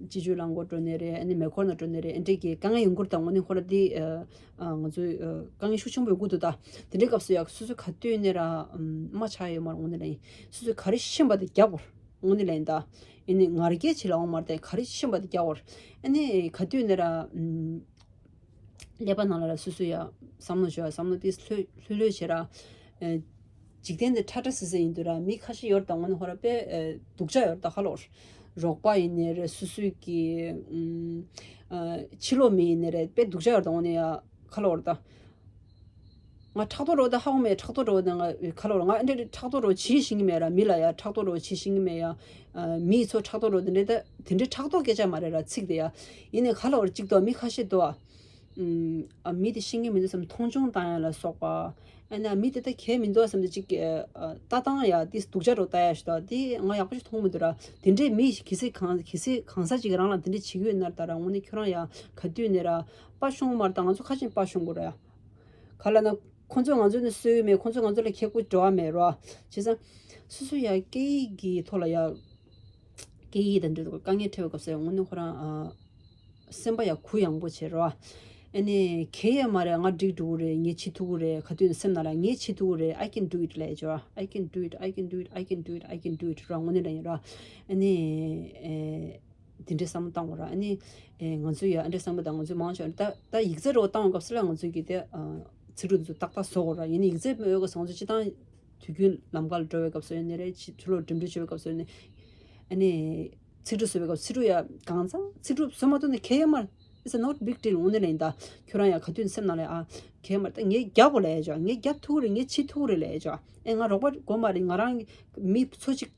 སྤྱི་སྤྱོད་རླངས་འཁོར་འགྲོ་ནའི་རེད། ཨ་ནི་མེ་འཁོར་ནང་འགྲོ་ནའི་རེད། ཨ་འདྲའི་གི་དཀའ་ངལ་ཡོང་གི་རེད། ད་དངོས་གནས་ཁོ་ར་དེ་ཨ་ང་ཚོའི་ཨ་དཀའ་ངལ་ཤུགས་ཆེན་པོ་ཡོང་གི་འདུག་ད་དེ་འདྲའི་སྐབས་སུ་ཡ་སུ་སུ་ག་དུས་ནས་ར་ཨམ་རྨ་ཆགས་ཡ་ཡོད་མ་རེད། དངོས་གནས་ལ་ཡིན་སུ་སུ་ག་རེ་ཤེས་པ་དེ་རྒྱབ་དགོས་རེད། དངོས་གནས་ལ་ཡིན་ད། ཨ་ནི་ངར་སྐད་ཆེ་ལ་འོང་མ་རེད་ད་ག་རེ་ཤེས་པ་དེ་རྒྱབ་དགོས་རེད། ཨ་ནི་ག་དུས་ནས་ར་ཨམ། ཀླད་པ་ནང་ལ་ལ་སོ་སོ་ཡ་བསམ་བློ་བྱོས་བསམ་བློ་ཏིས་ལྷོད་ལྷོད་ལྷོད་བྱེད་ར། ཨེ། འཇིག་རྟེན་འདི་ཁྲ་ཁྲ་ཟིག་ཟིག་ཡིན་དུས་ར་མི་ཁ་ཤས་ཡོད་རེད་ད་དངོས་གནས་ཧོ་ར་དཔེ་ཨེ་སྡུག་ཅག་ཡོད་རེད་ད་ཧ་ལོ། རོགས་པ་ཡིན་ནའི་རེད། སོ་སོའི་གི་ཨུམ། ཨ་ཕྱི་ལོགས་མི་ཡིན་ནའི་རེད་དཔེ་སྡུག་ཅག་ཡོད་རེད་ད་དངོས་གནས་ཡ་ཁ་ལོ་རེད་ད། ང་ཕྲག་དོག་རོ་ད་ཧ་གོ་མེད། ཕྲག་དོག་རོ་ད་ང་ཁ་ལོ་རོ་ང་འདྲ་ཕྲག་དོག་རོ་བྱེད་ཤེས་ཀྱི་མེད་ར། མི་ལ་ཡ་ཕྲག་དོག་རོ་བྱེད་ཤེས་ཀྱི་མེད་ཡ། ཨ་མིའི་ཚོ་ཕྲག་དོག་རོ་དེ་འདྲ་ད་དེ་འདྲ་ཕྲག་དོག་སྐད་ཆ་མ་རེད་ར་ཚིག་དེ་ཡ། ཡིན་ནའི་ཁ་ལོ་རོ་གཅིག་ཏོ་མི་ཁ་ཤས་ཏོ། ཨ་མི་དེ་ཤེས་ཀྱི་མི་འདུག་བསམ་མཐོང་ཆུང་བཏང་ཡ་ལ་སོགས་པ། ཨ་ནི་མི་དེ་ད་གལ་མི་འདུག་བསམ་དེ་ཅིག་ལྟ་སྟངས་ཡ་དེ་སྡུག་ཅག་རོ་ལྟ་ཡ་ཞིག་ད་དེ་ང་ཡག་པོ་ཞིག་མཐོང་མི་འདུག་ར། དེ་འདྲའི་མི་གལ་སྲིད་གང་གལ་སྲིད་གང་ཟག་ཅིག་རང་ལ་དེ་འདྲ་བྱེད་ཀྱི་ཡོད་ན་ད་ར་དངོས་གནས་ཁྱོད་རང་ཡ་ག་དུས་ནས་ར་དཔའ་ཤོང་མ་རེད། ད་ང་ཚོ་ཁ་ཆེམས་དཔའ་ཤོང་དགོས་ར་ཡ། ག་ལ་ན་ཁོ་ཚོས་ང་ཚོ་ནས་གསོད་ཀྱི་མེད། ཁོ་ཚོས་ང་ཚོ་ལ་ཁེ་པོ་འགྲོ་བ་མེད་ར། བྱས་ཙང་སོ་སོ་ཡ་སྐད་ཡིག་གི་ཐོག་ལ་ཡ་སྐད་ཡིག་དང་འབྲེལ་དཀའ་ངལ་འཕྲད་པའི་སྐབས་སུ་དངོས་གནས་ཁོ་རང་ཨ་སེམས་པ་ཡང་གུ་ཡངས་པོ་བྱེད་རོགས། ཨ་ནི་གལ་ཡོད་མ་རེད། ང་འགྲིག་འགྲོ་གི་རེད། ངས་བྱེད་ཐུབ་ཀྱི་རེད། ག་དུས་ནས་སེམས་ནང་ལ་ངས་བྱེད་ཐུབ་ཀྱི་རེད། I can do it ལབ་ཡོད་རོགས། I can do it, I can do it, I can do it, I can do it རོགས། དངོས་གནས་ལ་ཡིན་རོགས། ཨ་ནི་ཨེ་དེ་འདྲའི་བསམ་བློ་བཏང་དགོས་རོགས། ཨ་ནི་ཨེ་ང་ཚོས་ཡ་ཨ་འདྲའི་བསམ་བློ་བཏང་། ང་ཚོས་མང་ཆེ་བ་ད་ད་ཡིག་ཚད་རོགས་བཏང་བའི་སྐབས་སུ་ལ་ང་ཚོས་ཀྱི་དེ་ཨ་ཚིག་འབྲུ་འདི་ཚོ་ཏག་ཏག་བཟོ་དགོས་རོགས། ཡིན་ནའི་ཡིག་ཚད་མེད་པའི་སྐབས་སུ་ང་ཚོ་སྤྱི་བཏང་དུས་རྒྱུན་ལམ་ཁ་ལ་འགྲོ་བའི་སྐབས་སུ་ཡིན་ནའི་རེད། ཕྱི་ཕྱི་ལོགས་འགྲིམ་འགྲུལ་བྱེད་པའི་སྐབས་སུ་ཡིན་ནའི་ཨ་ནི་ཚིག་འབྲུ་བཟོ་བའི་སྐབས་ཚིག་འབྲུ་ཡ་གང་ཚང་ཚིག་འབྲུ་བཟོ་མ་ཐུབ་ན་གལ་ཡོད་མ་རེད། It's a not big deal དངོས་གནས་ལ་ཡིན། ད་ཁྱོད་རང་ཡ་ག་དུས་ནས་སེམས་ནང་ལ་ཨ་གལ་ཡོད་མ་རེད། ད་ངས་རྒྱག་དགོས་ལབ་ཡ་ཅོ། ངས་རྒྱབ་ཐུག་རེད། ངས་བྱེད་ཐུག་རེད་ལབ་ཡ་ཅོ། ཨེ་ང་རོགས་པ་དགོས་མ་རེད། ང་རང་མི་ཚོ་གཅིག་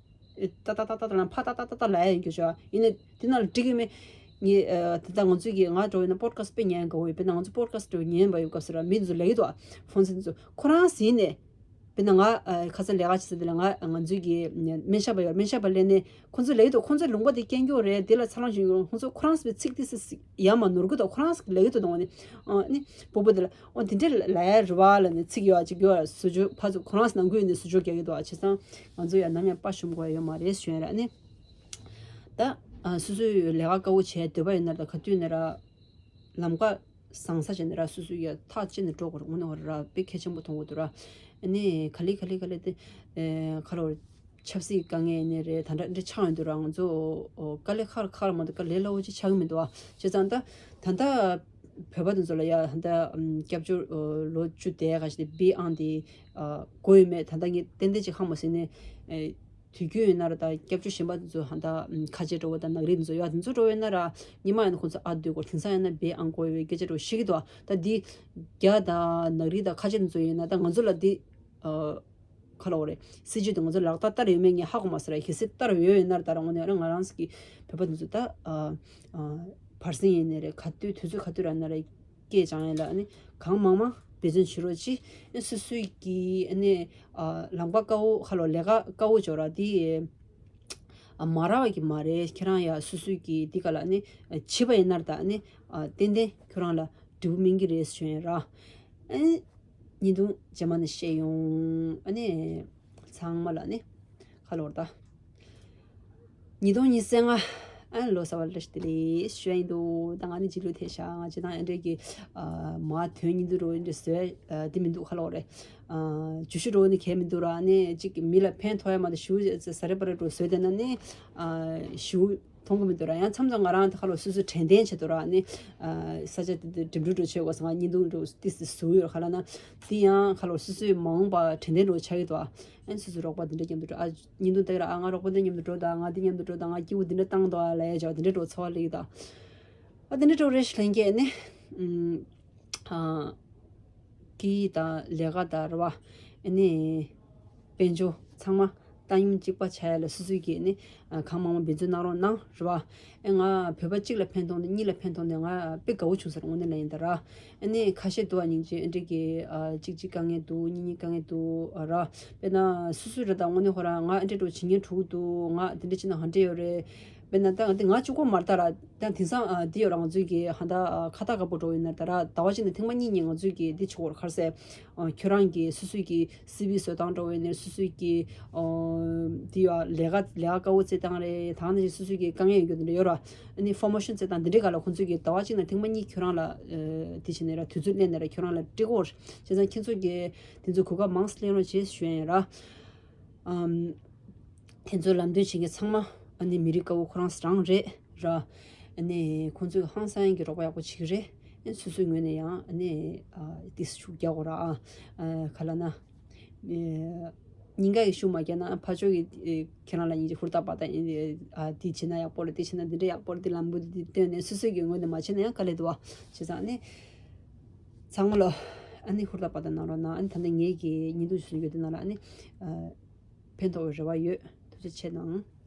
ཏ་ཏ་ཏ་ཏ་ཏ་ལ་ཕ་ཏ་ཏ་ཏ་ཏ་ལབ་ཡ་ཡིན་གྱི་ཅོ། ཡིན་ནའི་དེ་ནང་ལ་འགྲིག་གི་མེད། ངས་ཨ་དེ་ལྟར་ང་ཚོས་ཀྱི་ང་འགྲོ་ཡིན་ན་པོ་ཌི་ཁ་སི་དཔེ་ཉན་དགའ་བོ་ཡོད། དཔེར་ན་ང་ཚོ་པོ་ཌི་ཁ་སི་འགྲོ་ཉན་པ་ཡོད་སྐབས་སུ་ར་མི་ཚོ་ལབ་ཀྱི་འདུག་ཨ་ཕོན་སེན་ཚོ་ཁོ་རང་ཟིན་ནས་དཔེར་ན་ང་ཨ་ཁ་སང་ལས་ཀ་བྱེད་ས་དེ་ལ་ང་ང་ཚོས་ཀྱི་སྨན་ཞབས་པ་ཡོད། སྨན་ཞབས་པ་སླེབས་ནས་ཁོ་ཚོས་ལབ་ཀྱི་འདུག་ཁོ་ཚོའི་ལུང་པ་དེ་སྐྱོན་ཀྱོག་རེད། དེ་ལ་ཚ་ལང་ཞིག་ཡོང་། ཁོ་ཚོ་ཁོ་རང་ཚོའི་ཚིག་དེ་སི་སི་ཡ་མ་ནོར་གྱི་འདུག་ཁོ་རང་ཚོས་ལབ་ཀྱི་འདུག་དང་བ་ནི་ཨ་ནི་སྤོ་བོ་དེ་ལ་ཨོ་དེ་འདྲས་ལབ་ཡ་རེད་བ་ལབ་ནས་ཚིག་ཡོད་ཅིག་ཡོད་བཟོ་བཅོས་ཕར་ཚུར་ཁོ་རང་ཚོ་ནང་ཁུལ་ནས་བཟོ་བཅོས་རྒྱག་གི་འདུག་བྱས་ཙང་ང་ཚོ་ཡང་ནམ་ཡང་དཔའ་ཞུམ་དགོས་ཡ་ཡོད་མ་རེད་ཞུ་ཡ་རེད། ཨ་ནི་ད་ཨ་སོ་སོའི་ལས་ཀ་དཀའ་བོ་བྱས་འདོད་པ་ཡོད་ན་ད་ག་དུས་ནས་ར་ལམ་ཁ་བཟང་ས་བྱས་ནས་ར་སོ་སོའི་ཡ་ཐག་བཅད་ནས་འགྲོ་དགོས་རེད། དངོས་གནས་ཧོ་ར་དཔེ་གལ་ཆེན་པོ་མཐོང་གི་འདུག་ར། ཨ་ནི་ག་ལེ་ག་ལེ་ག་ལེ་དེ་ཨེ་ག་རེ་ཆབ་སྲིད་དཀའ་ངལ་ནི་རེད། ད་ལྟ་འདི་ཆགས་ཡོང་དུས་ར་ང་ཚོ་ཨོ་དཀའ་ལས་ཁག་ཁག་མ་གཏོགས་དཀའ་ལས་སླ་བོ་ཅིག་ཆགས་ཀྱི་མི་འདུག་ཨ། བྱས་ཙང་ད་ད་ལྟ་བོད་པ་དེ་ཚོ་ལ་ཡ་ད་ལྟ་སྐྱབས་བཅོལ་ལོ་བཅུ་དེ་ག་ཞིག་དེ་བི་ཨང་དེ་དགོས་ཡོད་མེད་ད་ལྟ་ངས་ཏན་ཏན་ཅིག་ཧ་མ་ཟིན་ནས། དུས་རྒྱུན་ཡིན་ན་ར་ད་སྐྱབས་བཅོལ་གཞན་པ་དེ་ཚོ་ཧ་ད་ཁ་ཆེ་འགྲོ་བ་དང་ནག་རིགས་དེ་ཚོ་ཡ་དེ་ཚོ་འགྲོ་ཡོད་ན་ར་ཉི་མ་ཡིན་ན་ཁོང་ཚོ་ཨ་སྡོད་དགོས། དེང་སང་ཡིན་ན་བི་ཨང་དགོས་ཡོད་པའི་སྐད་ཆ་འགྲོ་ཤེས་ཀྱི་འདུག་ད་འདི་རྒྱ་དང་ནག་རིགས་དང་ཁ་ཆེ་དེ་ཚོ་ཡིན་ན་ད་ང་ཚོ་ལ་འདི། ཁ་ལོ་རེད། སྲིད་ཇུས་དེ་ང་ཚོ་ལག་བསྟར་བསྟར་ཡོད་མེད་ངས་ཧ་གོ་མ་སོང་ར། གལ་སྲིད་བསྟར་ཡོད་ཡོད་ན་ར་ད་རང་ངོ་ནས་ར་ང་རང་ཚོ་གི་བོད་པ་དེ་ཚོ་ད་ཨ་ཨ་བར་སེང་ཡིན་ནའི་རེད། ག་དུས་དུས་ཚོད་ག་དུས་ར་ན་ར་སྐད་བཅང་ཡ་ལ་ཨ་ནི་གང་མང་མང་འབད་བརྩོན་བྱེད་རོགས་གྱིས། ཨ་སོ་སོའི་གི་ཨ་ནི་ཨ་ལམ་ཁ་དཀའ་བོ་ཁ་ལོ་ལས་ཀ་དཀའ་བོ་འབྱོར་ར་དེ་ཨ་མ་རག་པ་གི་མ་རེད། ཁྱེད་རང་ཡ་སོ་སོའི་གི་དེ་ག་ལ་ཨ་ནི་བྱེད་པ་ཡིན་ན་ར་ད་ཨ་ནི་ཨ་ཏན་ཏན་ཁྱོད་རང་ལ་འབྲས་བུ་སྨིན་གི་རེད་ཞུ་ཡིན་ར། ཨ་ནི་བརྙན་ཐུང་རྗེས་མ་ནས་བཤད་ཡོང་། ཨ་ནི་ཚང་མ་ལ་ནི་ཁ་ལོར་ད། ཉིས་སྟོང་ཉི་ཤུ་རྩ་ལྔ་ཨ་ནི་ལོ་གསར་པ་བཀྲ་ཤིས་བདེ་ལེགས་ཞུ་ཡ་ཡིན་འདུག་ད་ང་ནི་རྗེས་ལུས་ཐེབས་ཤག་ང་ཅི་དང་ཨ་འདྲས་ཀྱི་ཨ་མ་དོན་གཉིས་འདུག་རོ་འདྲས་བཟོས་ཨ་དེ་མི་འདུག་ཁ་ལོར་རེད། ཨ་བརྗོད་གཞི་རོ་ནི་གལ་མི་འདུག་ར། ཨ་ནི་གཅིག་མི་ལ་ཕན་ཐོགས་ཡ་མ་གཏོགས་ཞུ་ས་རེ་པ་རེ་འགྲོ་བཟོས་བསྡད་ན་ནི་ཨ་ཞུ། མཐོང་གི་མི་འདུག་ར། ཡང་མཚམས་མཚམས་ང་རང་ཁ་ལོ་སོ་སོའི་དྲན་རྟེན་བྱེད་དུ་ར་ནི་ཨ་ས་ཆ་དེ་དེ་འགྲིམ་འགྲུལ་འགྲོ་བྱེད་དགོས་ས་ང་བརྙན་ཐུང་འགྲོ་ཏིས་ཏིས་བཟོ་ཡོད་ར། ཁ་ལ་ན་དེ་ཡང་ཁ་ལོ་སོ་སོའི་མ་འོངས་པ་དྲན་རྟེན་འགྲོ་ཆགས་ཀྱི་འདུག་ཨ་ཨན་སོ་སོའི་རོགས་པ་དེ་འདྲ་མཉམ་དུ་འགྲོ་ཨ་བརྙན་ཐུང་ལྟ་གི་ར། ཨ་ང་རོགས་པ་དེ་མཉམ་དུ་འགྲོ་དང་། ང་དེ་མཉམ་དུ་འགྲོ་དང་། ང་སྐྱིད་པོ་དེ་འདྲ་བཏང་དང་ལ་ཡ་ཇག་དེ་འདྲ་འགྲོ་ཚོར་བ་ལེགས་དང་། ཨ་དེ་འདྲ་འགྲོ་རེ་ཞིག་ལན་སྐྱེས་ནི་ཨ། སྐད་ཡིག་དང་ལས་ཀ་དང་རེད་བ། ཨ་ནི་དཔལ་འབྱོར་ཚང་མ་ཏང་ཡོན་གཅིག་པ་ཆགས་ཡ་ལ་སོ་སོའི་གི་ནི་ཨ་གང་མང་མང་འབད་བརྩོན་གནང་རོགས་གནང་རེད་བ། ཨ་ང་བོད་པ་གཅིག་ལ་ཕན་ཐོགས་ནས་གཉིས་ལ་ཕན་ཐོགས་ནས་ང་དཔེ་དགའ་བོ་བྱུང་ཟེར་དངོས་གནས་ལ་ཡིན་ད་ར། ཨ་ནི་ཁ་ཤས་འདུག་བ་སྙིང་རྗེ་ཨ་འདྲས་ཀྱི་ཨ་གཅིག་གཅིག་དཀའ་ངལ་འདུག་གཉིས་གཉིས་དཀའ་ངལ་འདུག་ར། དཔེར་ན་སོ་སོའི་རེད་ད་དངོས་གནས་ཧོ་ར་ང་ཨ་འདྲས་འགྲོ་བྱེད་ཉན་འགྲོ་གི་འདུག་ང་དེ་འདྲས་བྱེད་ན་ཧ་འདྲས་ཡོད་རེད། དཔེར་ན་ད་ང་འདི་ང་གཅིག་པོ་མ་རེད་ད་ར། ད་དེང་སང་ཨ་འདི་ཡོད་ར། ང་ཚོའི་གི་ཧ་ད་ཨ་ཁ་ཏ་ཁ་པོ་འགྲོ་ཡིན་ན་ད་ར། ཟླ་བ་གཅིག་ནས་ཐེངས་མ་གཉིས་གཉིས་ང་ཚོའི་གི་འདི་བྱེད་དགོས་ར། ག་རེ་ཟེར་ཨ་ཁྱོད་རང་གི་སོ་སོའི་གི་སི་བི་བཟོ་སྟངས་འགྲོ་ཡིན་ནས་སོ་སོའི་གི་ཨ་འདི་ཡོད་ལས་ཀ་ལས་ཀ་དཀའ་བོ་བྱེད་སྟངས་རེད། ད་ནི་སོ་སོའི་གི་དཀའ་ངལ་ཡོད་རྒྱུ་འདི་འདྲ་ཡོད་ར། ཨ་ནི་ཕོར་མེ་ཤོན་བྱེད་སྟངས་འདི་འདྲའི་སྒང་ལ་ཁོང་ཚོའི་གི་ཟླ་བ་གཅིག་ནས་ཐེངས་མ་གཉིས་ཁྱོད་རང་ལ་ཨ་འདི་བྱེད་ནས་ར། དུས་ཚོད་ལེན་ནས་ར་ཁྱོད་རང་ལ་སྤྲད་དགོས་ར། བྱས་ཙང་ཁྱེད་ཚོ་གི་དེ་ཚོ་གོ་སྐབས་མང་ཙམ་ལེན་རོགས་བྱེད་ཞུ་ཡ་ཡིན་ར། ཨམ། དེ་ཚོའི་ལམ་སྟོན་བྱེད་མཁན་ཚང་མ་ཨ་ནི་མི་རིགས་དཀར་པོ་ཁོ་རང་རང་རེད་ར། ཨ་ནི་ཁོང་ཚོས་ཧང་སང་གི་རོགས་པ་ཡག་པོ་བྱེད་ཀྱི་རེད། ཨ་སོ་སོའི་ངོས་ནས་ཡང་ཨ་ནི་ཨ་ཏིས་ཤུགས་རྒྱག་དགོས་ར། ཨ་ག་ལ་ན་ཨེ་སྙིང་ག་གི་ཤུགས་མ་རྒྱག་ན་ཕར་ཕྱོགས་ཀྱི་ཨེ་ཁྱེད་རང་ལ་སྙིང་རྗེ་ཧུར་ཐག་པ་ད་ཨ་འདི་བྱེད་ན་ཡག་པོ་རེད། འདི་བྱེད་ན་འདི་འདྲ་ཡག་པོ་རེད། འདི་ལམ་བུ་འདི་སྟོན་ནས་སོ་སོའི་གི་ངོས་ནས་མ་བྱེད་ན་ཡང་དཀའ་ལས་འདུག་བ། བྱས་ཙང་ཨ་ནི་ཚང་མ་ལ་ཨ་ནི་ཧུར་ཐག་པ་ད་གནང་རོགས་གནང་། ཨ་ནི་ད་ལྟ་ངེད་ཀྱི་བརྙན་ཐུང་བཟོ་རྒྱུ་དེ་ནང་ལ་ཨ་ནི་ཨ། ཕན་ཐོགས་པའི་རེ་བ་ཡོད། ཐུགས་རྗེ་ཆེ་གནང་།